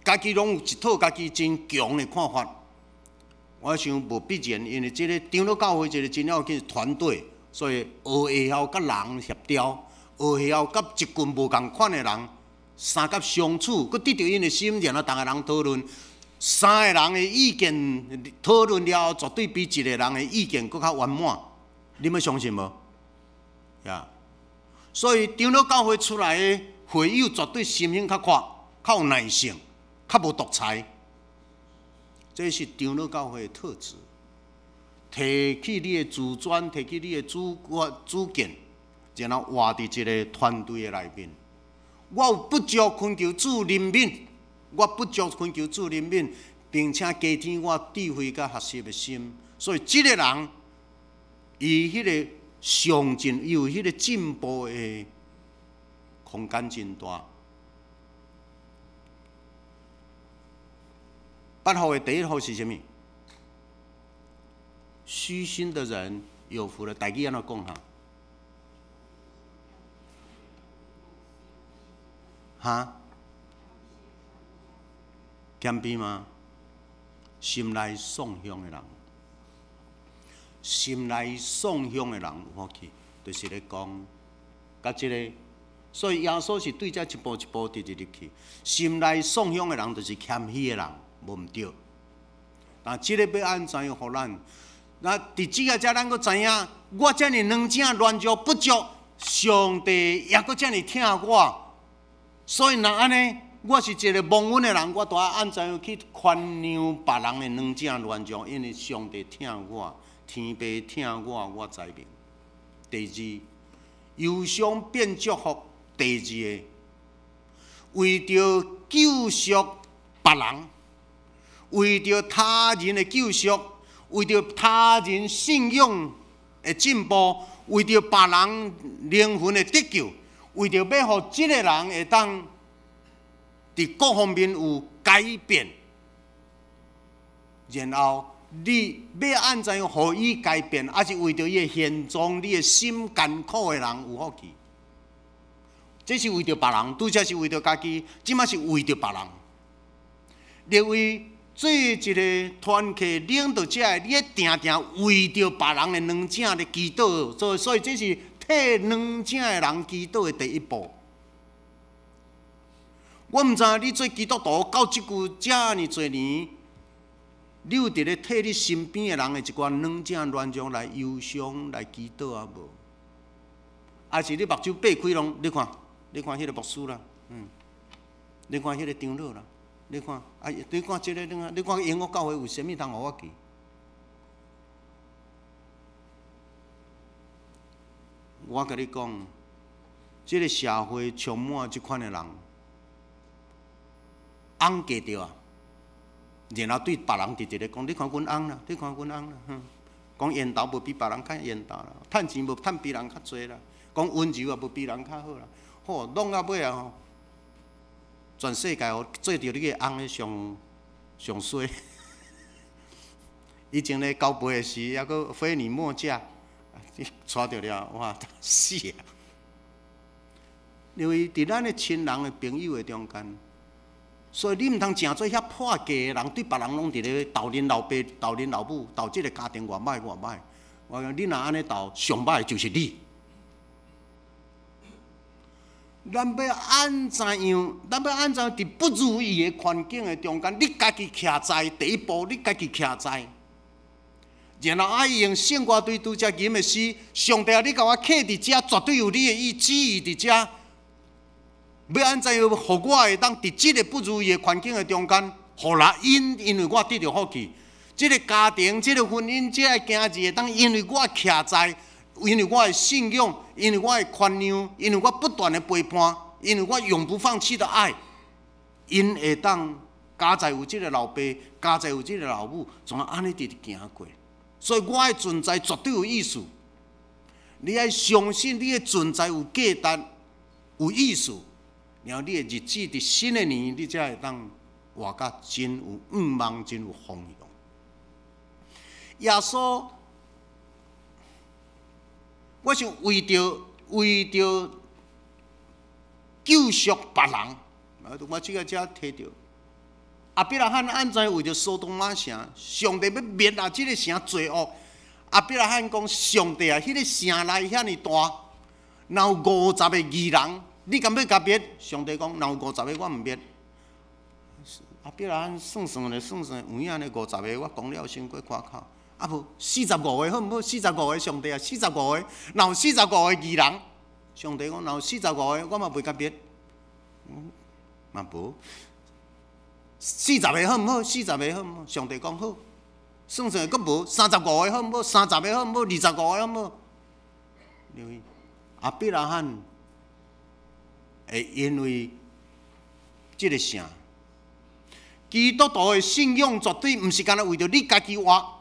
家己攏有一套家己真強的看法。我想無必然，因為這个長老教會一個真要緊團隊，所以學會曉佮人協調，學會曉佮一群無仝款的人相佮相處，閣得著𪜶的心，然後逐个人討論，三個人的意見討論了後，絕對比一個人的意見閣較圓滿。你們相信無？呀，所以長老教會出來的會友絕對心胸較闊，較有耐性，較無獨裁。這是長老教會的特質。提起你的自尊，提起你的主觀主見，然後活佇一個團隊的內面。我有不足，懇求主憐憫；我不足，懇求主憐憫，並且加添我智慧佮學習的心。所以，這个人伊彼个上進，伊有彼个進步的空間真大。八福的第一福是啥物？虛心的人有福了。台語按怎講哈？哈？謙卑嗎？心內喪向的人，心內喪向的人有福氣，就是咧講，佮這个，所以耶穌是對這一步一步直直入去。心內喪向的人就是謙虛的人，無毋對。但這个欲按怎樣予咱？那佇這个遮，咱閣知影，我遮爾軟正軟弱不足，上帝猶閣遮爾疼我。所以若按呢，我是一个忘恩的人，我都愛按怎樣去寬容別人的軟正軟弱？因為上帝疼我，天父疼我，我知明。第二，憂傷變祝福。第二个，為著救贖別人，為著他人的救贖，為著他人信仰的進步，為著別人靈魂的得救，為著欲予這个人會當佇各方面有改變，然後你欲按怎樣予伊改變，抑是為著伊的現狀，你的心艱苦的人有福氣。這是為著別人，拄才是為著家己，這馬是為著別人。你為做一個團契領導者，你愛定定為著別人的軟者來祈禱，所以這是替軟者的人祈禱的第一步。我毋知你做基督徒到這久遮爾濟年，你有佇咧替你身邊的人的一寡軟者軟弱來憂傷來祈禱啊無？抑是你目睭擘開攏？你看，你看彼个牧師啦，你看彼个長老啦，你看，啊，你看這个，你看，你看英國教會有啥物通予我去？我共你講，這个社會充滿這款的人，翁嫁著啊，然後對別人直直咧講，你看阮翁啦，你看阮翁啦，哼，講緣投無比別人較緣投啦，趁錢無趁比人較濟啦，講溫柔也無比人較好啦，吼，弄到尾啊吼，全世界哦，做著你个翁咧上上衰。以前咧交配的時，抑閣非你莫嫁，娶著了，哇，死啊！因為佇咱的親人的朋友的中間，所以你毋通成做遐破格的人，對別人攏佇咧鬥恁老爸、鬥恁老母、鬥這个家庭偌歹偌歹。我講你若按呢鬥，上歹就是你。咱欲按怎樣？咱欲按怎樣？佇不如意的環境的中間，你家己徛在第一步，你家己徛在，然後愛用聖歌隊拄才吟的詩，上帝啊，你共我刻佇遮，絕對有你的意旨意佇遮。欲按怎樣？予我會當佇這個不如意的環境的中間，予人𪜶因為我得著福氣。這个家庭、這个婚姻、這个囝兒會當因為我徛在。因為我的信仰，因為我的寬容，因為我不斷的陪伴，因為我永不放棄的愛，𪜶會當佳哉有這个老爸，佳哉有這个老母，怎啊按呢直直行過？所以我的存在絕對有意思。你愛相信你的存在有價值、有意思，然後你的日子佇新的年，你才會當活甲真有向望、真有方向。耶穌。我想為著為著救贖別人，我這个才提著。亞伯拉罕按怎為著所多瑪城，上帝欲滅啊這个城罪惡。亞伯拉罕講：上帝啊，彼个城內遐爾大，若有五十个義人，你敢欲共滅？上帝講：若有五十个，我毋滅。亞伯拉罕算算咧，算算有影呢，五十个，我講了傷過誇口。啊無，四十五个好毋好？四十五个上帝啊，四十五个，若有四十五个義人，上帝講若有四十五个，我嘛袂共滅。嘛無，四十个好毋好？四十个好毋好？上帝講好，算算閣無，三十五个好毋好？三十个好毋好？25个好毋好？因為亞伯拉罕會因為這个城，基督徒的信仰絕對毋是干焦為著你家己活。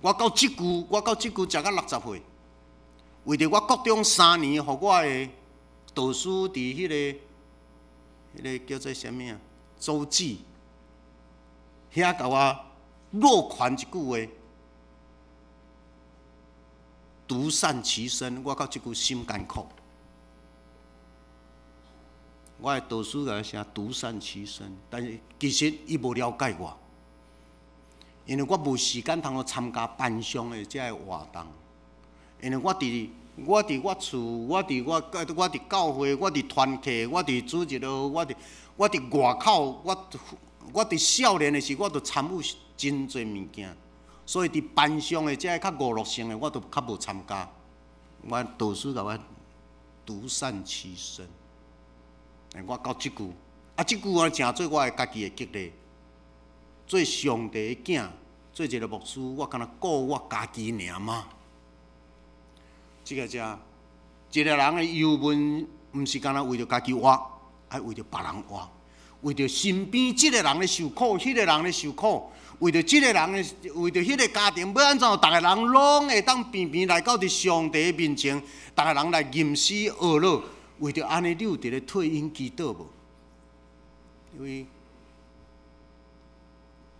我到這久，我到這久食到60歲，為著我國中3年，予我的導師佇彼个叫做啥物啊？周記，遐共我落款一句話：獨善其身。我到這久心艱苦。我的導師共我寫獨善其身，但是其實伊無了解我。因為我無時間通去參加班上的這个活動，因為我佇我厝，我佇教會，我佇團契，我佇主日學，我佇外口，我佇少年的時，我就參與真濟物件，所以佇班上的這个較娛樂性的，我都較無參加。我導師共我獨善其身，我到這句，啊，這句話成做我的家己的激勵，做上帝的囝。做一个牧師，我敢若顧我家己爾嗎？這个遮一个人的憂悶，毋是干焦為著家己活，愛為著別人活，為著身邊這个人咧受苦，彼个人咧受苦，為著這个人的，為著彼个家庭，欲按怎，逐个人攏會當平平來到佇上帝面前，逐个人來吟詩學樂，為著按呢，你有佇咧替𪜶祈禱無？因為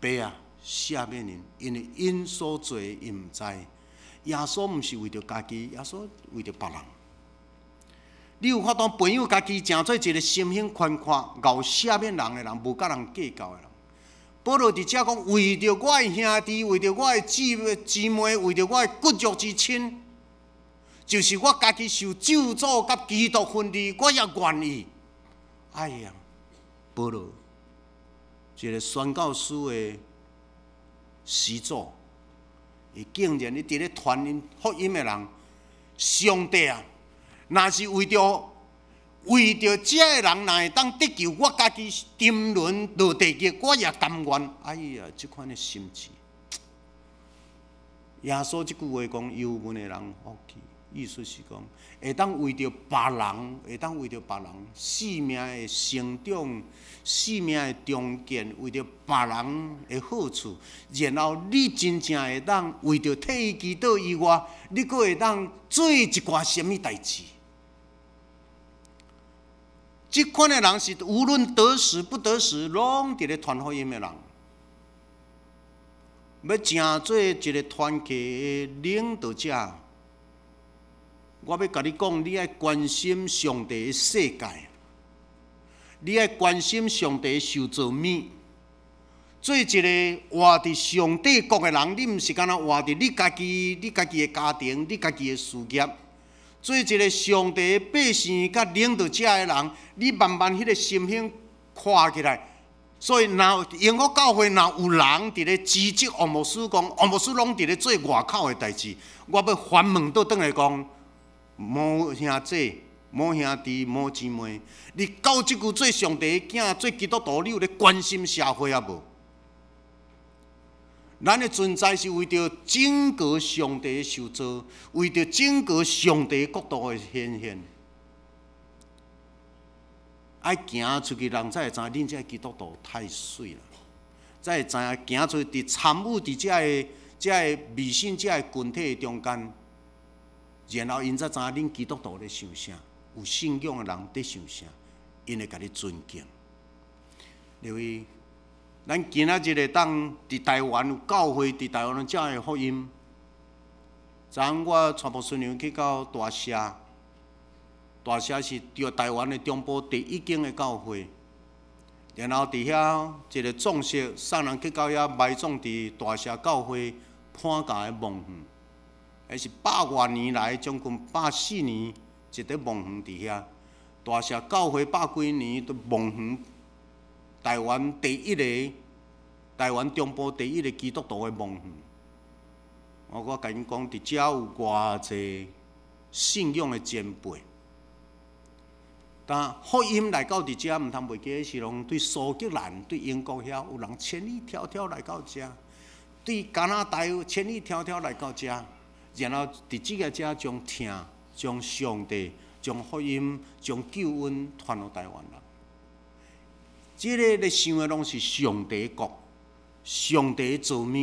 爸啊，赦免𪜶，因為𪜶所做的𪜶毋知。耶穌毋是為著家己，耶穌為著別人。你有法度培養家己，成做一個心胸寬闊、𠢕赦免人的人，無佮人計較的人。保羅佇遮講，為著我的兄弟，為著我的姊妹，為著我的骨肉之親，就是我家己受咒詛佮基督分離，我也願意。哎呀，保羅，一個宣教師的始祖，伊竟然伊佇咧傳福音的人，上帝啊，若是為著這个人，若會當得救，我家己沉淪落地獄，我也甘願。哎呀，這款的心志，耶穌這句話講，憂悶的人福氣，意思是講，會當為著別人，會當為著別人性命的成長、性命的重建，為著別人的好處，然後你真正會當為著替伊祈禱以外，你閣會當做一寡啥物代誌？這款的人是無論得時不得時，攏佇咧傳福音的人。欲成做一個團契的領導者，我欲共你講，你愛關心上帝的世界，你愛關心上帝的受造物。做一個活佇上帝國的人，你毋是干焦活佇你家己、你家己的家庭、你家己的事業。做一個上帝的百姓佮領導者的人，你慢慢彼個心胸闊起來。所以，若榮福教會若有人佇咧指責王牧師講，王牧師攏佇咧做外口的代誌，我欲反問倒轉來講，母兄姊、母兄弟、母姊妹，你到這久做上帝的囝、做基督徒，你有咧關心社會抑無？咱的存在是為著整個上帝的受造，為著整個上帝國度的顯現。愛行出去，人才會知恁這个基督徒太媠啦，才會知影行出去佇參與佇這个迷信這个群體的中間，然後𪜶才知影恁基督徒咧想啥，有信仰的人佇想啥，𪜶會共你尊敬。因為咱今仔日會當佇台灣有教會，佇台灣遮的福音。昨昏我帶牧師娘去到大社，大社是佇台灣的中部第一間的教會。然後佇遐一個葬式，送人去到遐埋葬佇大社教會潘家的墓園，彼是百外年來，將近140年，一個墓園佇遐。大社教會百幾年都墓園，台灣第一个，台灣中部第一个基督徒的墓園。我共𪜶講，佇遮有偌濟信仰的前輩。但福音來到佇遮，毋通袂記是攏對蘇格蘭、對英國遐有人千里迢迢來到遮，對加拿大有千里迢迢來到遮，然後佇這个遮將聽、將上帝、將福音、將救恩傳予台灣人。這个咧想的攏是上帝國、上帝造物、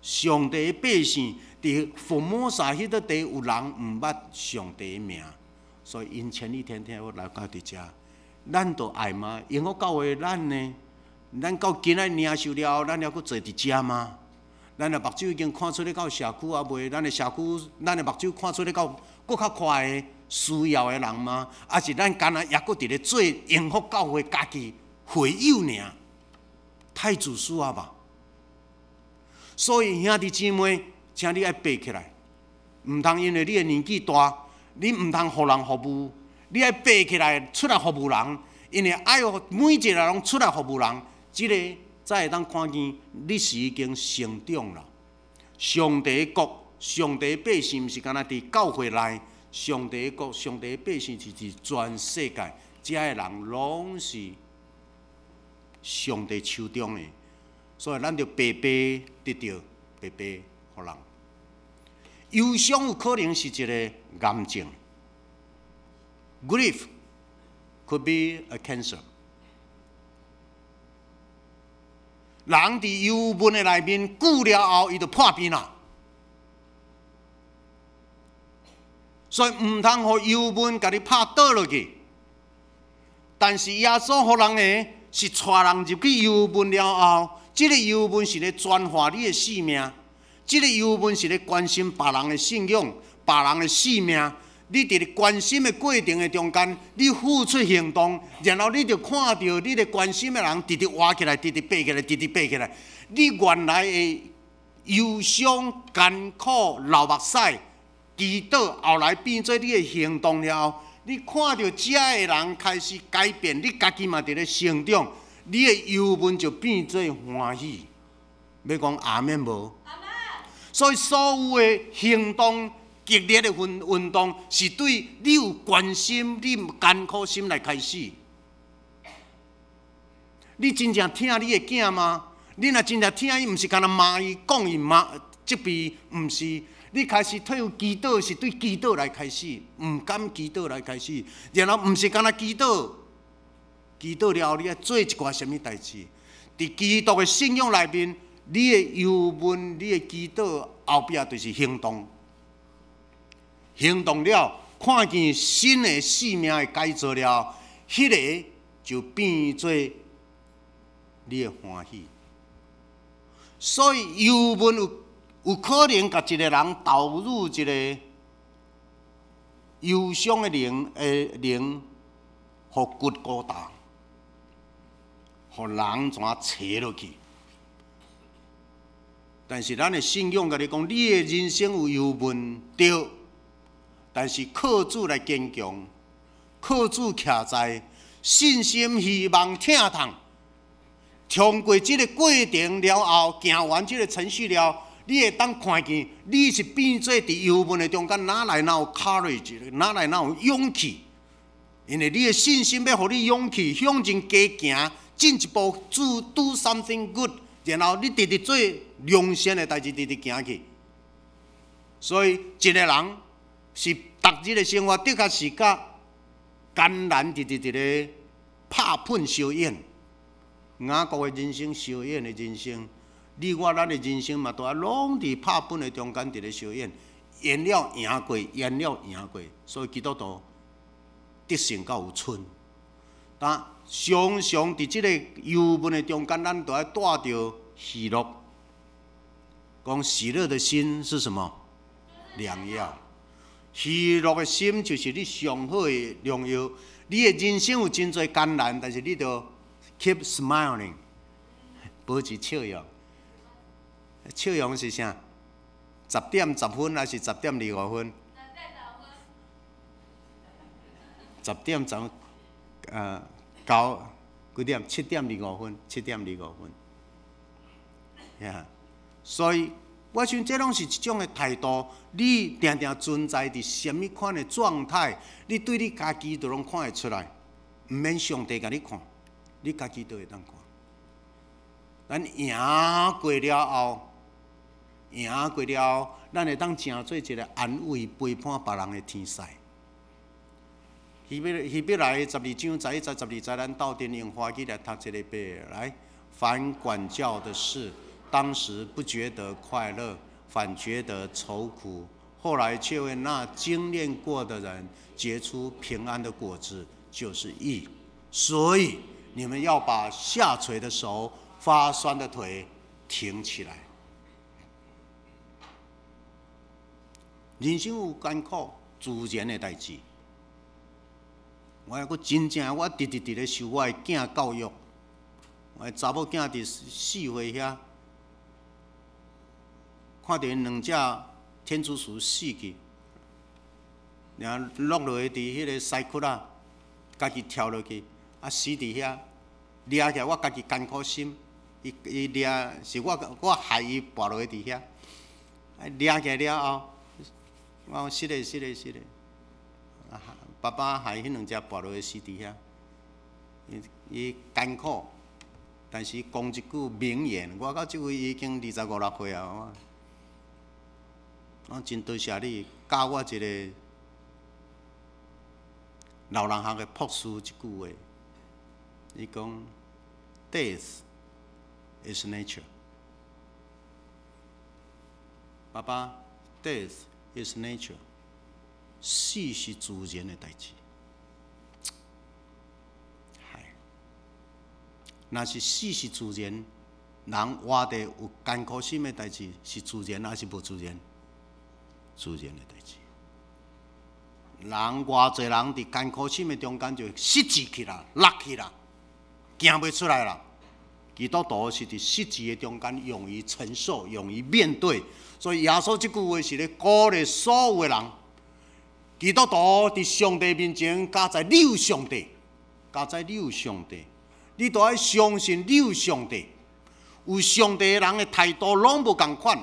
上帝百姓，佇福摩薩彼個地有人毋捌上帝名，所以𪜶千里迢迢來到佇遮，咱著愛嗎？榮福教會咱呢？咱到今仔領受了後，咱猶閣坐佇遮嗎？咱的目睭已經看出咧到社區抑未？咱的社區，咱的目睭看出咧到閣較快的需要的人嗎？抑是咱干焦猶閣佇咧做榮福教會家己會友爾？太自私啊吧！所以兄弟姊妹，請你愛爬起來，毋通因為你的年紀大，你毋通予人服務，你愛爬起來出來服務人，因為愛每一個人攏出來服務人，這个才會當看見你是已經成長了。上帝國、上帝百姓，毋是干焦佇教會內，上帝國、上帝百姓是佇全世界，遮的人攏是上帝手中的，所以咱著白白得著，白白予人。憂傷有可能是一個癌症，Grief could be a cancer。人佇憂悶的內面久了後，伊就破病啦。所以毋通予憂悶共你拍倒落去。但是耶穌予人的是帶人入去憂悶了後，這个憂悶是咧轉化你的性命，這个憂悶是咧關心別人的信仰、別人的性命。你佇咧關心的過程的中間，你付出行動，然後你就看著你咧關心的人直直活起來，直直爬起來，直直爬起來。你原來的憂傷、艱苦、流目屎、祈禱，後來變做你的行動了後，你看著遮的人開始改變，你家己嘛佇咧成長，你的憂悶就變做歡喜。欲講阿們無？所以所有的行動，激烈的運運動是對你有關心、你有艱苦心來開始。你真正疼你的囝嗎？你若真正疼伊，毋是干焦罵伊、講伊罵責備，毋是。你開始退有祈禱，是對祈禱來開始，毋敢祈禱來開始，然後毋是干焦祈禱，祈禱了後你愛做一寡啥物代誌？佇基督的信仰內面，你的憂悶、你的祈禱後壁就是行動。行動了，看見新的生命的改造了，彼个就變做你的歡喜。所以憂悶有可能共一個人導入一個憂傷的靈的靈，予骨孤單，予人怎垂落去。但是咱的信仰共你講，你的人生有憂悶，對。但是靠主來堅強，靠主徛在信心、希望、疼痛，通過這個過程了後，行完這個程序了，你會當看見，你是變做佇憂悶的中間，哪來哪有 courage，哪來哪有勇氣？因為你的信心欲予你勇氣向前加行，進一步做 do something good，然後你直直做良善的代誌，直直行去。所以一個人是逐日的生活，的確是較艱難，直直佇咧拍噴相演。雅各的人生，相演的人生，你我咱的人生嘛，都愛攏佇拍噴的中間佇咧相演，演了贏過，演了贏過，所以基督徒得勝到有賰。但常常佇這个憂悶的中間，咱都愛帶著喜樂。講喜樂的心是什麼？良藥。喜樂的心就是你上好的良藥。你的人生有真濟艱難，但是你著 keep smiling，保持笑容。笑容是啥？10點10分還是10點25分？十點十，九幾點？7點25分，7點25分。Yeah，所以我想這攏是一種的態度。你定定存在佇啥物款的狀態，你對你家己都攏看會出來，毋免上帝共你看，你家己都會當看。咱贏過了後，贏過了後，咱會當成做一個安慰陪伴別人的天使。希伯來12章11節12節，咱鬥陣用華語來讀這個禮拜來。凡管教的事，當時不覺得快樂，反覺得愁苦；後來卻為那經練過的人結出平安的果子，就是義。所以你們要把下垂的手、發酸的腿挺起來。人生有艱苦，自然的代誌。我猶閣真正，我直直佇咧受我的囝教育。我的查某囝佇4歲遐，看著𪜶兩隻天竺鼠死去，然後落落去佇彼个屎窟仔，家己跳落去，啊死佇遐，掠起來我家己艱苦心，伊伊掠是我我害伊跋落去佇遐，啊掠起來了後，我講是嘞是嘞是嘞，爸爸害彼兩隻跋落去死佇遐，伊伊艱苦。但是講一句名言，我到這位已經25、6歲啊，我真多謝你教我一個老人學的博士一句話，伊講：Death is nature。爸爸，Death is nature，死是自然的代誌。若是死是自然，人活佇有艱苦心的代誌，是自然抑是無自然？自然的代誌。人偌濟人佇艱苦心的中間就失志去啦，落去啦，行袂出來啦。基督徒是佇失志的中間，勇於承受，勇於面對。所以耶穌這句話是咧鼓勵所有的人。基督徒佇上帝面前，佳哉你有上帝，佳哉你有上帝，你都愛相信你有上帝。有上帝的人的態度攏無仝款。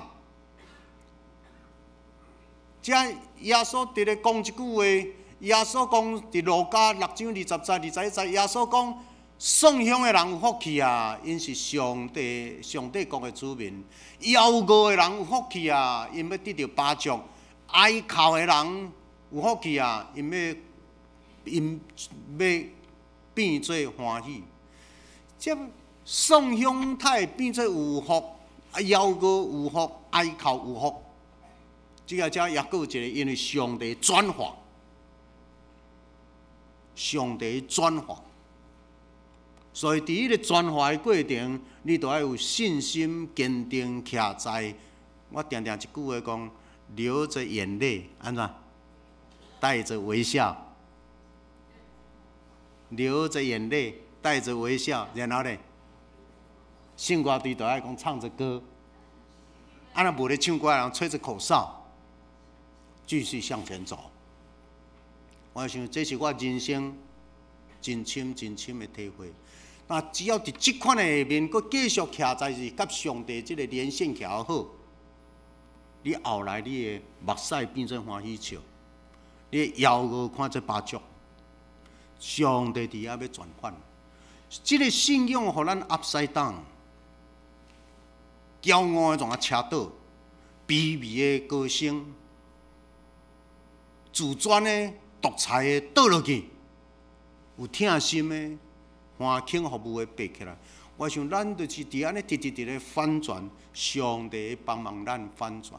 遮耶穌佇咧講這句話，耶穌講佇路加六章二十節、二十一節，耶穌講。送香的人有福氣啊！𪜶是上帝、上帝國的子民。枵餓的人有福氣啊！𪜶欲得著飽足。哀哭的人有福氣啊！𪜶欲變做歡喜。這送香太變做有福，啊，枵餓有福，哀哭有福。這个遮抑閣有一个，因為上帝轉化，上帝轉化。所以，佇彼个轉化的過程，你都愛有信心，堅定徛在。我定定一句話講：流著眼淚，按怎？帶著微笑，流著眼淚，帶著微笑，然後呢？聖歌隊就愛講唱著歌，啊若無咧唱歌的人吹著口哨，繼續向前走。我想這是我人生真深真深的體會。那只要佇這款的下面，閣繼續徛在是佮上帝這个連線徛好，你後來你的目屎變做歡喜笑，你的枵餓看做飽足，上帝佇遐欲轉換，這个信仰予咱 upside down，驕傲的從啊車倒，卑微的高升，自尊的獨裁的倒落去，有疼心的。環境服務的爬起來，我想咱就是佇按呢直直佇咧反轉，上帝幫忙咱反轉，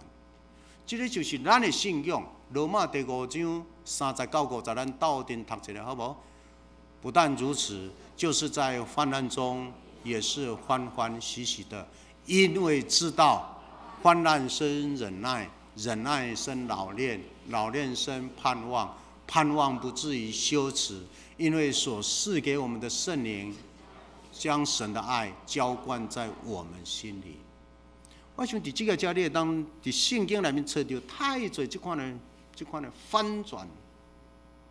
這个就是咱的信仰。羅馬第五章三十到五十，咱鬥陣讀一下好無？不但如此，就是在患難中也是歡歡喜喜的，因為知道患難生忍耐，忍耐生老練，老練生盼望，盼望不至於羞恥。因為所賜給我們的聖靈，將神的愛澆灌在我們心裡。我想佇這个遮，你會當佇聖經內面揣著太濟這款的、這款的反轉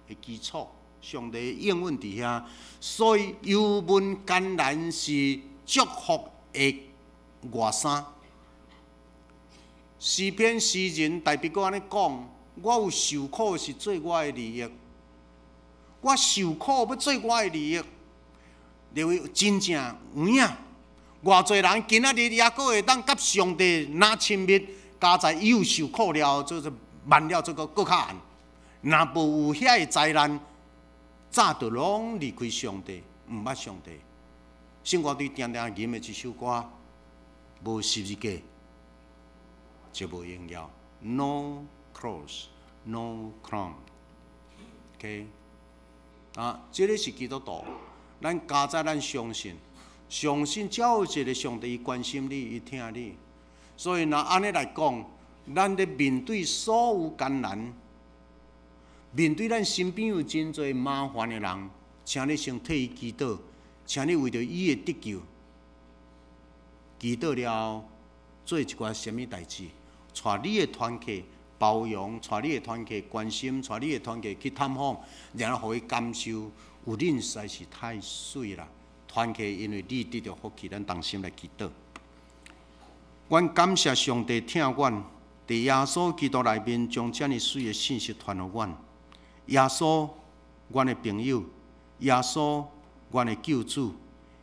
的基礎。上帝應允佇遐，所以油溫艱難是祝福的外衫。詩篇詩人大衛閣按呢講：我有受苦是做我的利益。我受苦欲做我的利益，認為真正有影。偌濟人今仔日抑閣會當佮上帝若親密，佳哉伊有受苦了，就是慢了，這个閣較按。若無有遐个災難，早就攏離開上帝，毋捌上帝。聖歌隊定定吟的一首歌，無十字架就無榮耀。No cross, no crown. OK。啊，這个是基督徒，咱佳哉咱相信，相信只有一个上帝，伊關心你，伊疼你。所以若按呢來講，咱咧面對所有艱難，面對咱身邊有真濟麻煩的人，請你先替伊祈禱，請你為著伊的得救祈禱了後，做一寡啥物代誌，帶你的團契包容，帶你的團契關心，帶你的團契去探訪，然後予伊感受有恁實在是太媠啦。團契因為你得著福氣，咱同心來祈禱。阮感謝上帝疼阮，佇耶穌基督內面將遮爾媠的信息傳予阮。耶穌，阮的朋友；耶穌，阮的救主；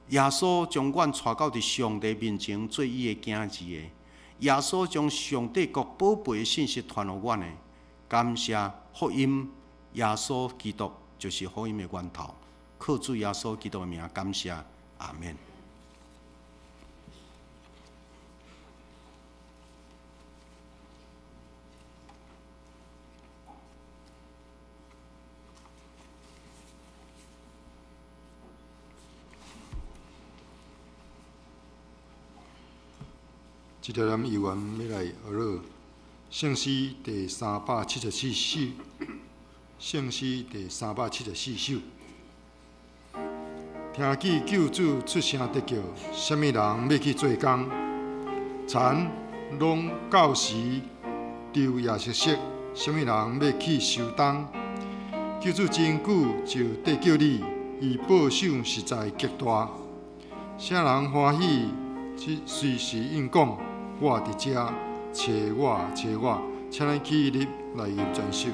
耶穌將阮帶到佇上帝面前做伊的囝兒的。耶穌將上帝國寶貝的信息傳予阮的。感謝福音，耶穌基督就是福音的源頭。靠主耶穌基督的名，感謝，阿們。這條咱猶原欲來學了聖詩第三百七十四首，聖詩第三百七十四首。聽見救主出聲得叫，啥物人欲去做工？田攏到時昼夜瑟瑟，啥物人欲去收冬？救主真久就得叫你，伊報賞實在極大。啥人歡喜？這隨時應講，我佇遮，揣我，揣我，請咱起立來吟全首。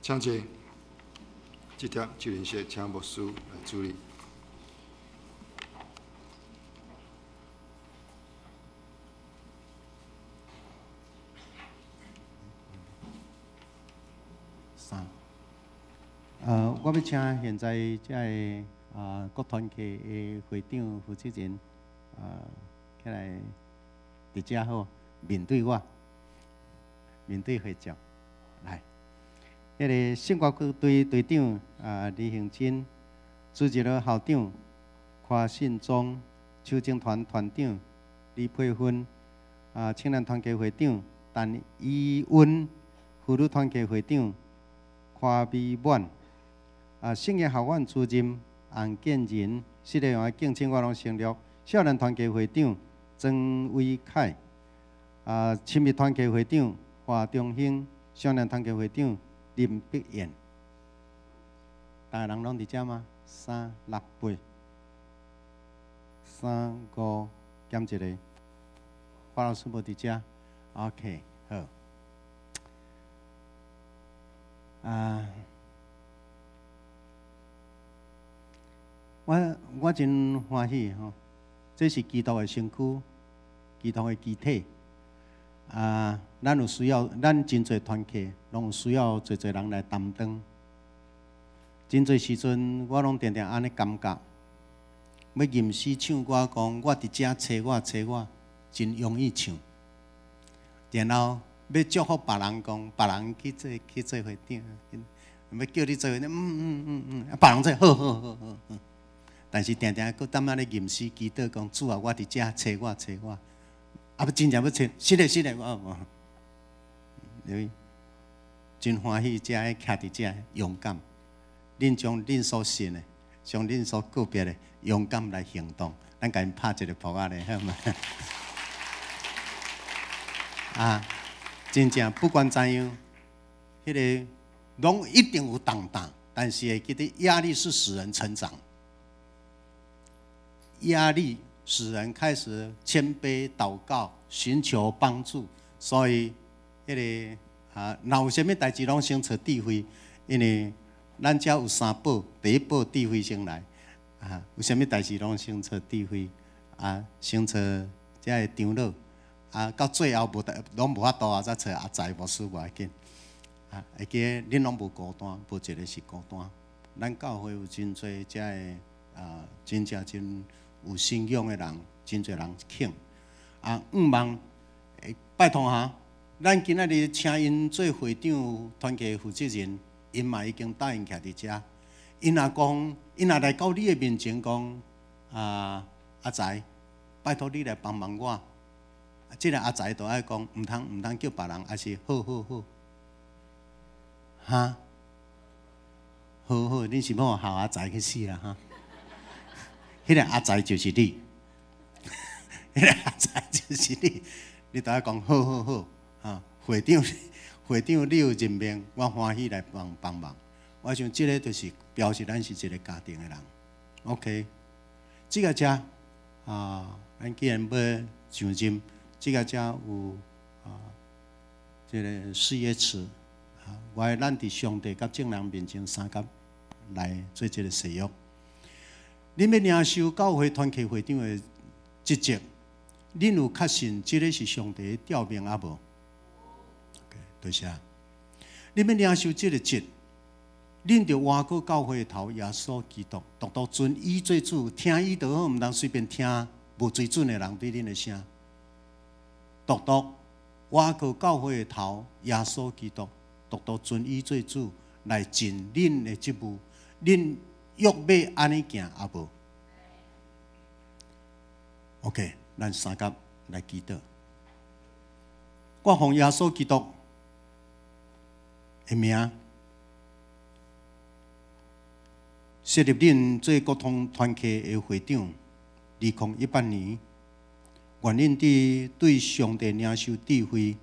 請坐，這帖就認識，請牧師來主禮。三，我欲請現在這个各團契的會長負責人起來佇遮好，面對我，面對會長，來。彼个聖歌隊隊長李幸珍，主日學校長柯信忠，秋正團團長李佩芬，青年團契會長陳以溫，婦女團契會長柯美滿，聖言學院主任洪建仁，室內用的敬請我攏省略。少年團契會長曾偉凱，親密團契會長華中興，少年團契會長林碧燕，逐个人攏佇遮嗎？三六八，三五減一个，華老師無佇遮，OK，好。我真歡喜吼，這是基督的身軀，基督的肢體。咱有需要，咱真濟團契，攏有需要濟濟人來擔當。真濟時陣，我攏定定按呢感覺，欲吟詩唱歌講，我佇遮揣我揣我，真容易唱。然後欲祝福別人講，別人去做會長，欲叫你做會長，別人做好好好好好。但是定定閣踮遐咧吟詩祈禱講，主啊，我佇遮揣我揣我，啊，欲真正欲穿，是的，是的，哦，因為真歡喜，遮个徛佇遮勇敢，恁將恁所信的，將恁所告別的勇敢來行動，咱共𪜶拍一個噗仔咧，好無？啊，真正不管怎樣，彼个攏一定有重擔，但是會記得壓力是使人成長，壓力使人開始謙卑禱告，尋求幫助，所以彼个啊，若有啥物代誌，攏先揣智慧，因為咱遮有三寶，第一寶智慧先來，啊，有啥物代誌攏先揣智慧，啊，先揣遮个長老，啊，到最後無代攏無法度啊，才揣阿財牧師無要緊，啊，會記得恁攏無孤單，無一個是孤單。咱教會有真濟遮个啊，真正真有信仰的人，真濟人肯，啊，向望，拜託哈。咱今仔日請𪜶做會長團契負責人，𪜶嘛已經答應徛佇遮。𪜶若講，𪜶若來到你的面前講，啊，阿財，拜託你來幫忙我。這個阿財就愛講，毋通毋通叫別人，抑是好好好，哈，好好，恁是欲予阿財去死啦哈？彼個阿財就是你，彼個阿財就是你，你著愛講好好好。啊，會長，會長，你有任命，我歡喜來幫幫忙。我想這個就是表示咱是一個家庭的人。OK，這个遮啊，咱既然欲上任，這个遮有啊，這个誓約詞啊，我愛咱佇上帝佮眾人面前相佮來做這个誓約。恁欲領受教會團契會長的職責，恁有確信這个是上帝的召命抑無？多謝。恁欲領受這个職，恁著倚靠教會的頭耶穌基督，獨獨尊伊做主，聽伊就好，毋通隨便聽無水準的人對恁的聲。獨獨倚靠教會的頭耶穌基督，獨獨尊伊做主，來盡恁的職務。恁約欲按呢行抑無？OK，咱相佮來祈禱。我奉耶穌基督的名，設立恁做國通團契的會長，2018年，願恁佇對上帝領受智慧，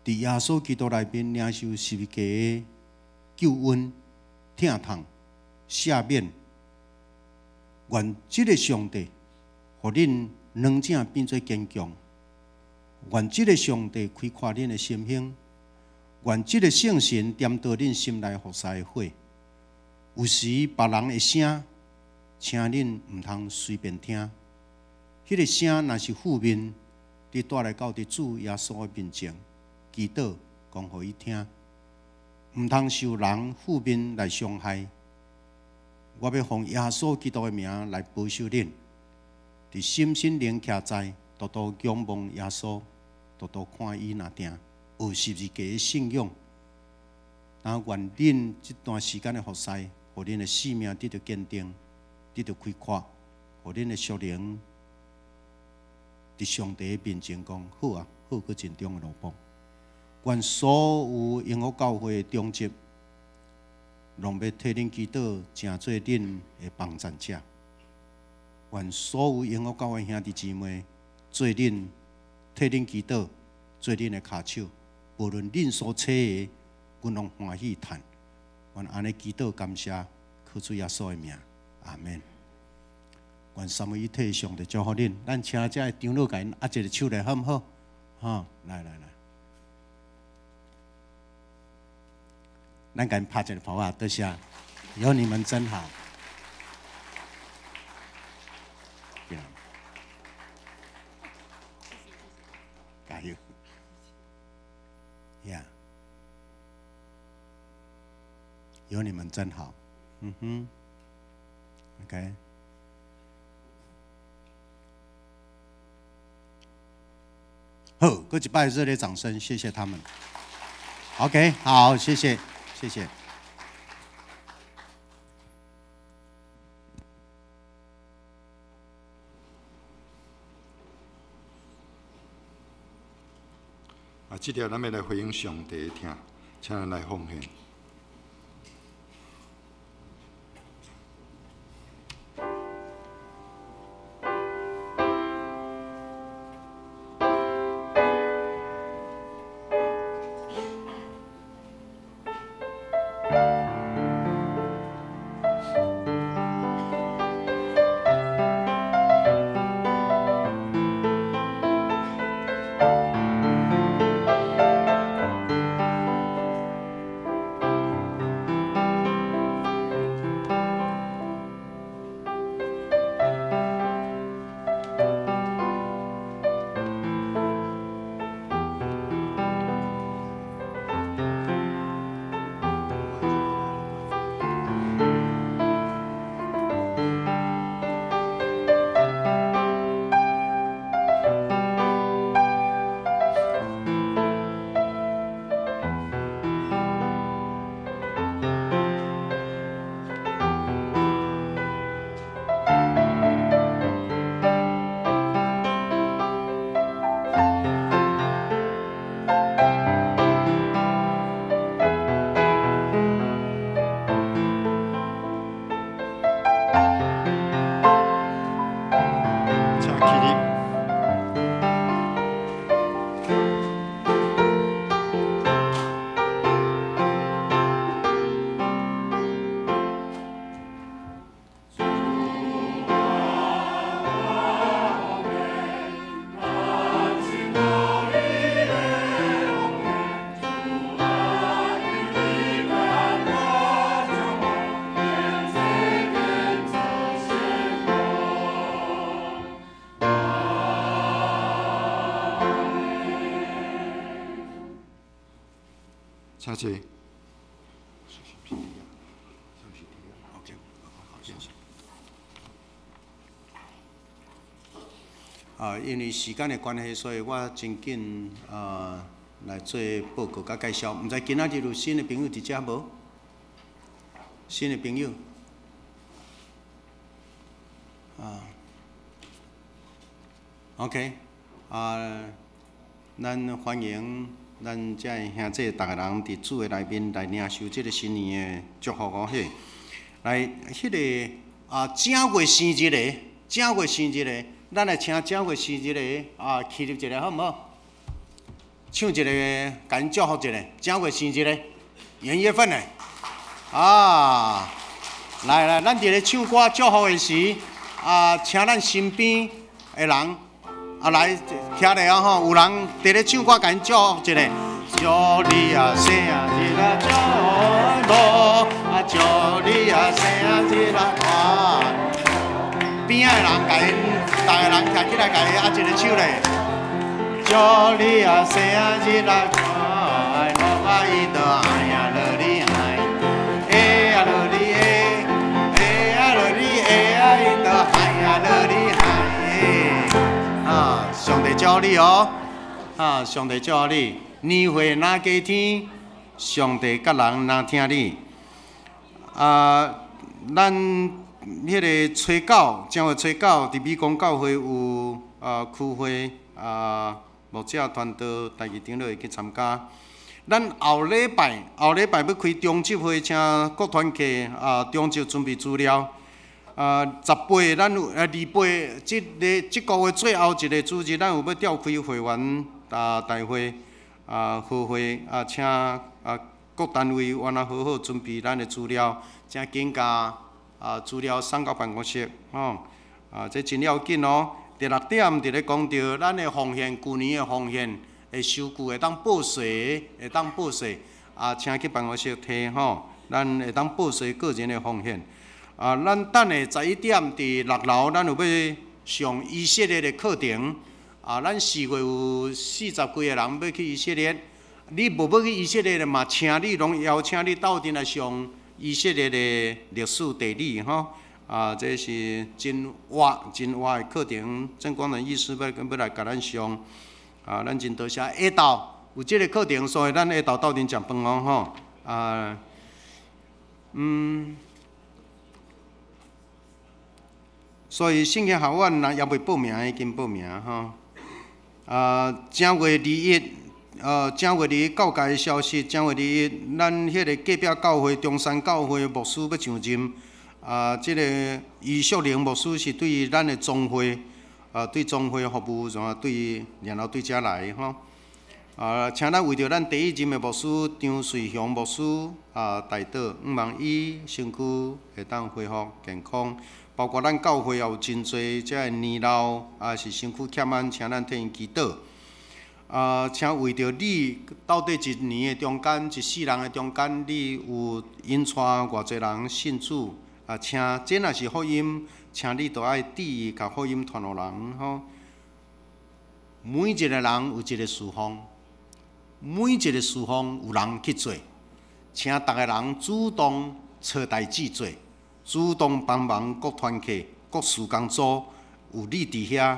佇耶穌基督內面領受十字架的救恩、疼痛、赦免。願這个上帝，予恁軟正變做堅強。願這个上帝開闊恁的心胸。願這个聖神點著恁心內服侍的火。有時別人的聲，請恁毋通隨便聽。彼个聲若是負面，你帶來到佇主耶穌的面前，祈禱講予伊聽。毋通受人負面來傷害。我欲奉耶穌基督的名來保守恁，佇心身靈徛在，獨獨仰望耶穌，獨獨看伊若定。學十字架的信仰，但願恁這段時間的服侍，予恁的生命得著堅定，得著開闊，予恁的屬靈佇上帝面前講好啊，好閣盡忠的奴僕。願所有榮福教會的長執，攏欲替恁祈禱，成做恁的幫贊者。願所有榮福教會兄弟姊妹，做恁替恁祈禱，做恁的跤手。無論恁所揣的，阮攏歡喜趁。願按呢祈禱感謝，靠主耶穌的名，阿門。願三位一體上帝祝福恁。咱請這个長老共𪜶握一个手來，好毋好？吼，來來來，咱共𪜶拍一个噗仔，多謝，有你們真好。加油！呀，有你們真好。嗯哼，OK。好，閣一擺熱烈掌聲，謝謝他們。OK，好，謝謝，謝謝。啊，這條咱欲來回應上帝的疼，請咱來奉獻。請坐。啊，因為時間的關係，所以我真緊啊來做報告佮介紹。毋知今仔日有新的朋友佇遮無？新的朋友。啊。OK，啊，咱歡迎咱遮的兄弟逐个人佇主的內面來領受這个新年的祝福哦嘿。來，彼个啊，正月生日的，正月生日的，咱來請正月生日的啊，起立一下好毋好？唱一个，共𪜶祝福一下，正月生日的，元月份的，啊，來來，咱佇咧唱歌祝福的時，啊，請咱身邊的人。啊，來，徛咧啊吼，有人佇咧唱歌，共𪜶祝福一下。祝你啊生日啊快樂，啊祝你啊生日啊快樂。邊仔的人共𪜶，逐个人徛起來共伊握一个手咧。祝你啊生日啊快樂，啊伊就愛啊樂你愛，哎啊樂你哎，哎啊樂你哎啊伊就愛啊樂你愛。啊！上帝祝你哦！啊！上帝祝你，年歲若加添，上帝佮人若疼你。啊！咱彼个初九，正月初九，佇美光教會有啊區會啊牧者團隊，大家長老會去參加。咱後禮拜，後禮拜欲開中集會，請各團契啊中集準備資料。啊，18，咱有啊28，這个這个月最後一个主日，咱有欲召開會員啊大會啊合會啊，請啊各單位原來好好準備咱的資料，請緊共啊資料送到辦公室吼。啊，這真要緊哦。第六點佇咧講著咱的奉獻，舊年的奉獻的收據會當報稅，會當報稅啊，請去辦公室提吼，咱會當報稅個人的奉獻。啊，咱等下11點佇6樓，咱有欲上以色列的課程。啊，咱4月有40幾個人欲去以色列，你無欲去以色列的嘛，請你攏邀請你鬥陣來上以色列的歷史地理吼。啊，這是真活真活的課程，鄭光仁醫師欲來共咱上。啊，咱真多謝下晝有這个課程，所以咱下晝鬥陣食飯哦吼。啊，所以聖經學院若猶未報名的，緊報名吼。啊，正月21，正月二教界的消息，正月二一，咱彼个隔壁教會中山教會牧師欲上任，啊，這个余淑玲牧師是對咱的總會，啊，對總會服務，怎啊對，然後對遮來吼。啊，請咱為著咱第一任的牧師張瑞雄牧師啊，代禱，向望伊身軀會當恢復健康。包括咱教會也有真濟這个年老啊，是身軀欠安，請咱替𪜶祈禱。啊，請為著你到底一年的中間，一世人的中間，你有引帶偌濟人信主啊？請這若是福音，請你都愛注意，共福音傳予人吼。每一個人有一個事奉。每一個事奉有人去做，請逐个人主動揣代誌做，主動幫忙各團契、各事工組，有你佇遐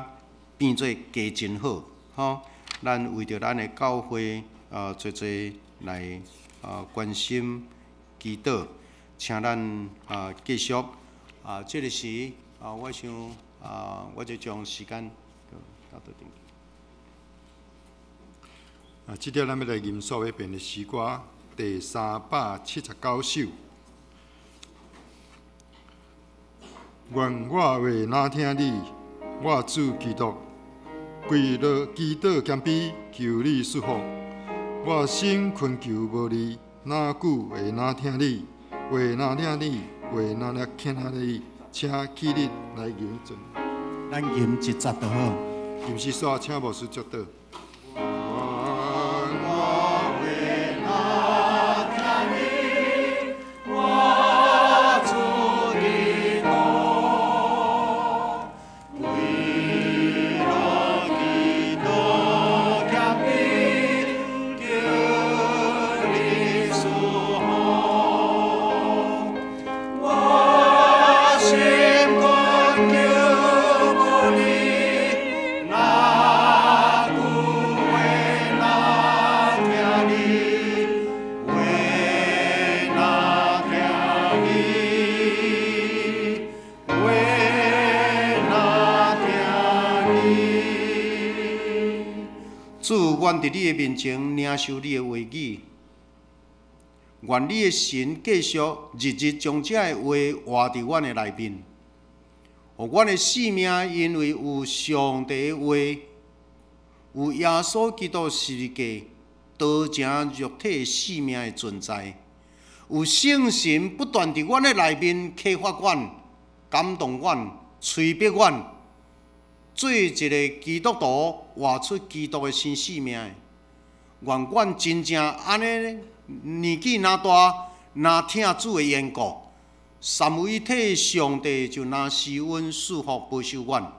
變做加真好，吼！咱為著咱的教會啊，濟濟來啊關心祈禱，請咱啊繼續啊，這个時啊，我想啊，我就將時間交到頂。啊，這條咱欲來吟誦欲編的詩歌第379首。願我話若疼你，我主基督，跪落祈禱謙卑，求你賜福。我心懇求無離，哪久會若疼你？話若疼你，話若來疼你，請起立來吟誦。咱吟一節就好。吟詩煞，請牧師祝禱。主，阮佇你的面前領受你的話語，願你的神繼續日日將這个話活佇阮的內面，予阮的生命因為有上帝的話，有耶穌基督十字架道成肉體生命的存在，有聖神不斷佇阮的內面啟發阮、感動阮、催逼阮，做一個基督徒，活出基督的新生命。願阮真正按呢年紀若大，若疼主的緣故，三位一體上帝就若施恩賜福保守阮，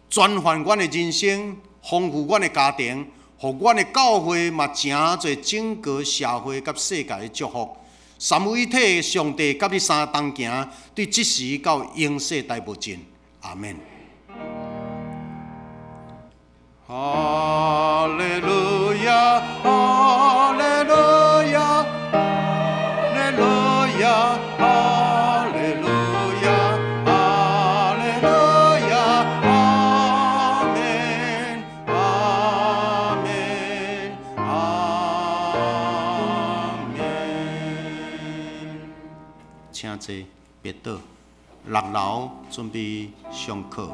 轉換阮的人生，豐富阮的家庭，予阮的教會嘛成做整個社會佮世界的祝福。三位一體上帝佮你相同行，對這時到永世代無盡。阿們。哈利路亞，哈利路亞，哈利路亞，哈利路亞，哈利路亞，阿們，阿們，阿們。請坐，別倒。六樓準備上課，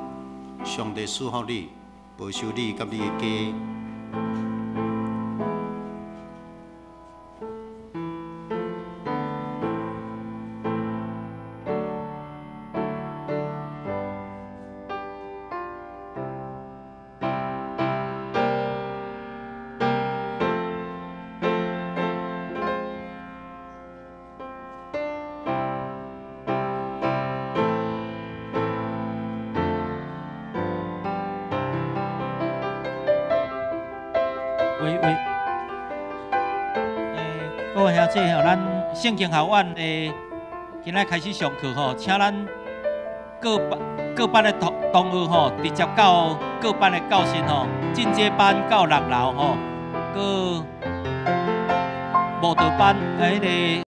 上帝賜福你。保守你佮你的家。喂喂，各位兄弟吼，咱聖經學院的今仔開始上課吼，請咱各班的同學吼，直接到各班的教室吼，進階班到六樓吼，閣舞蹈班彼个。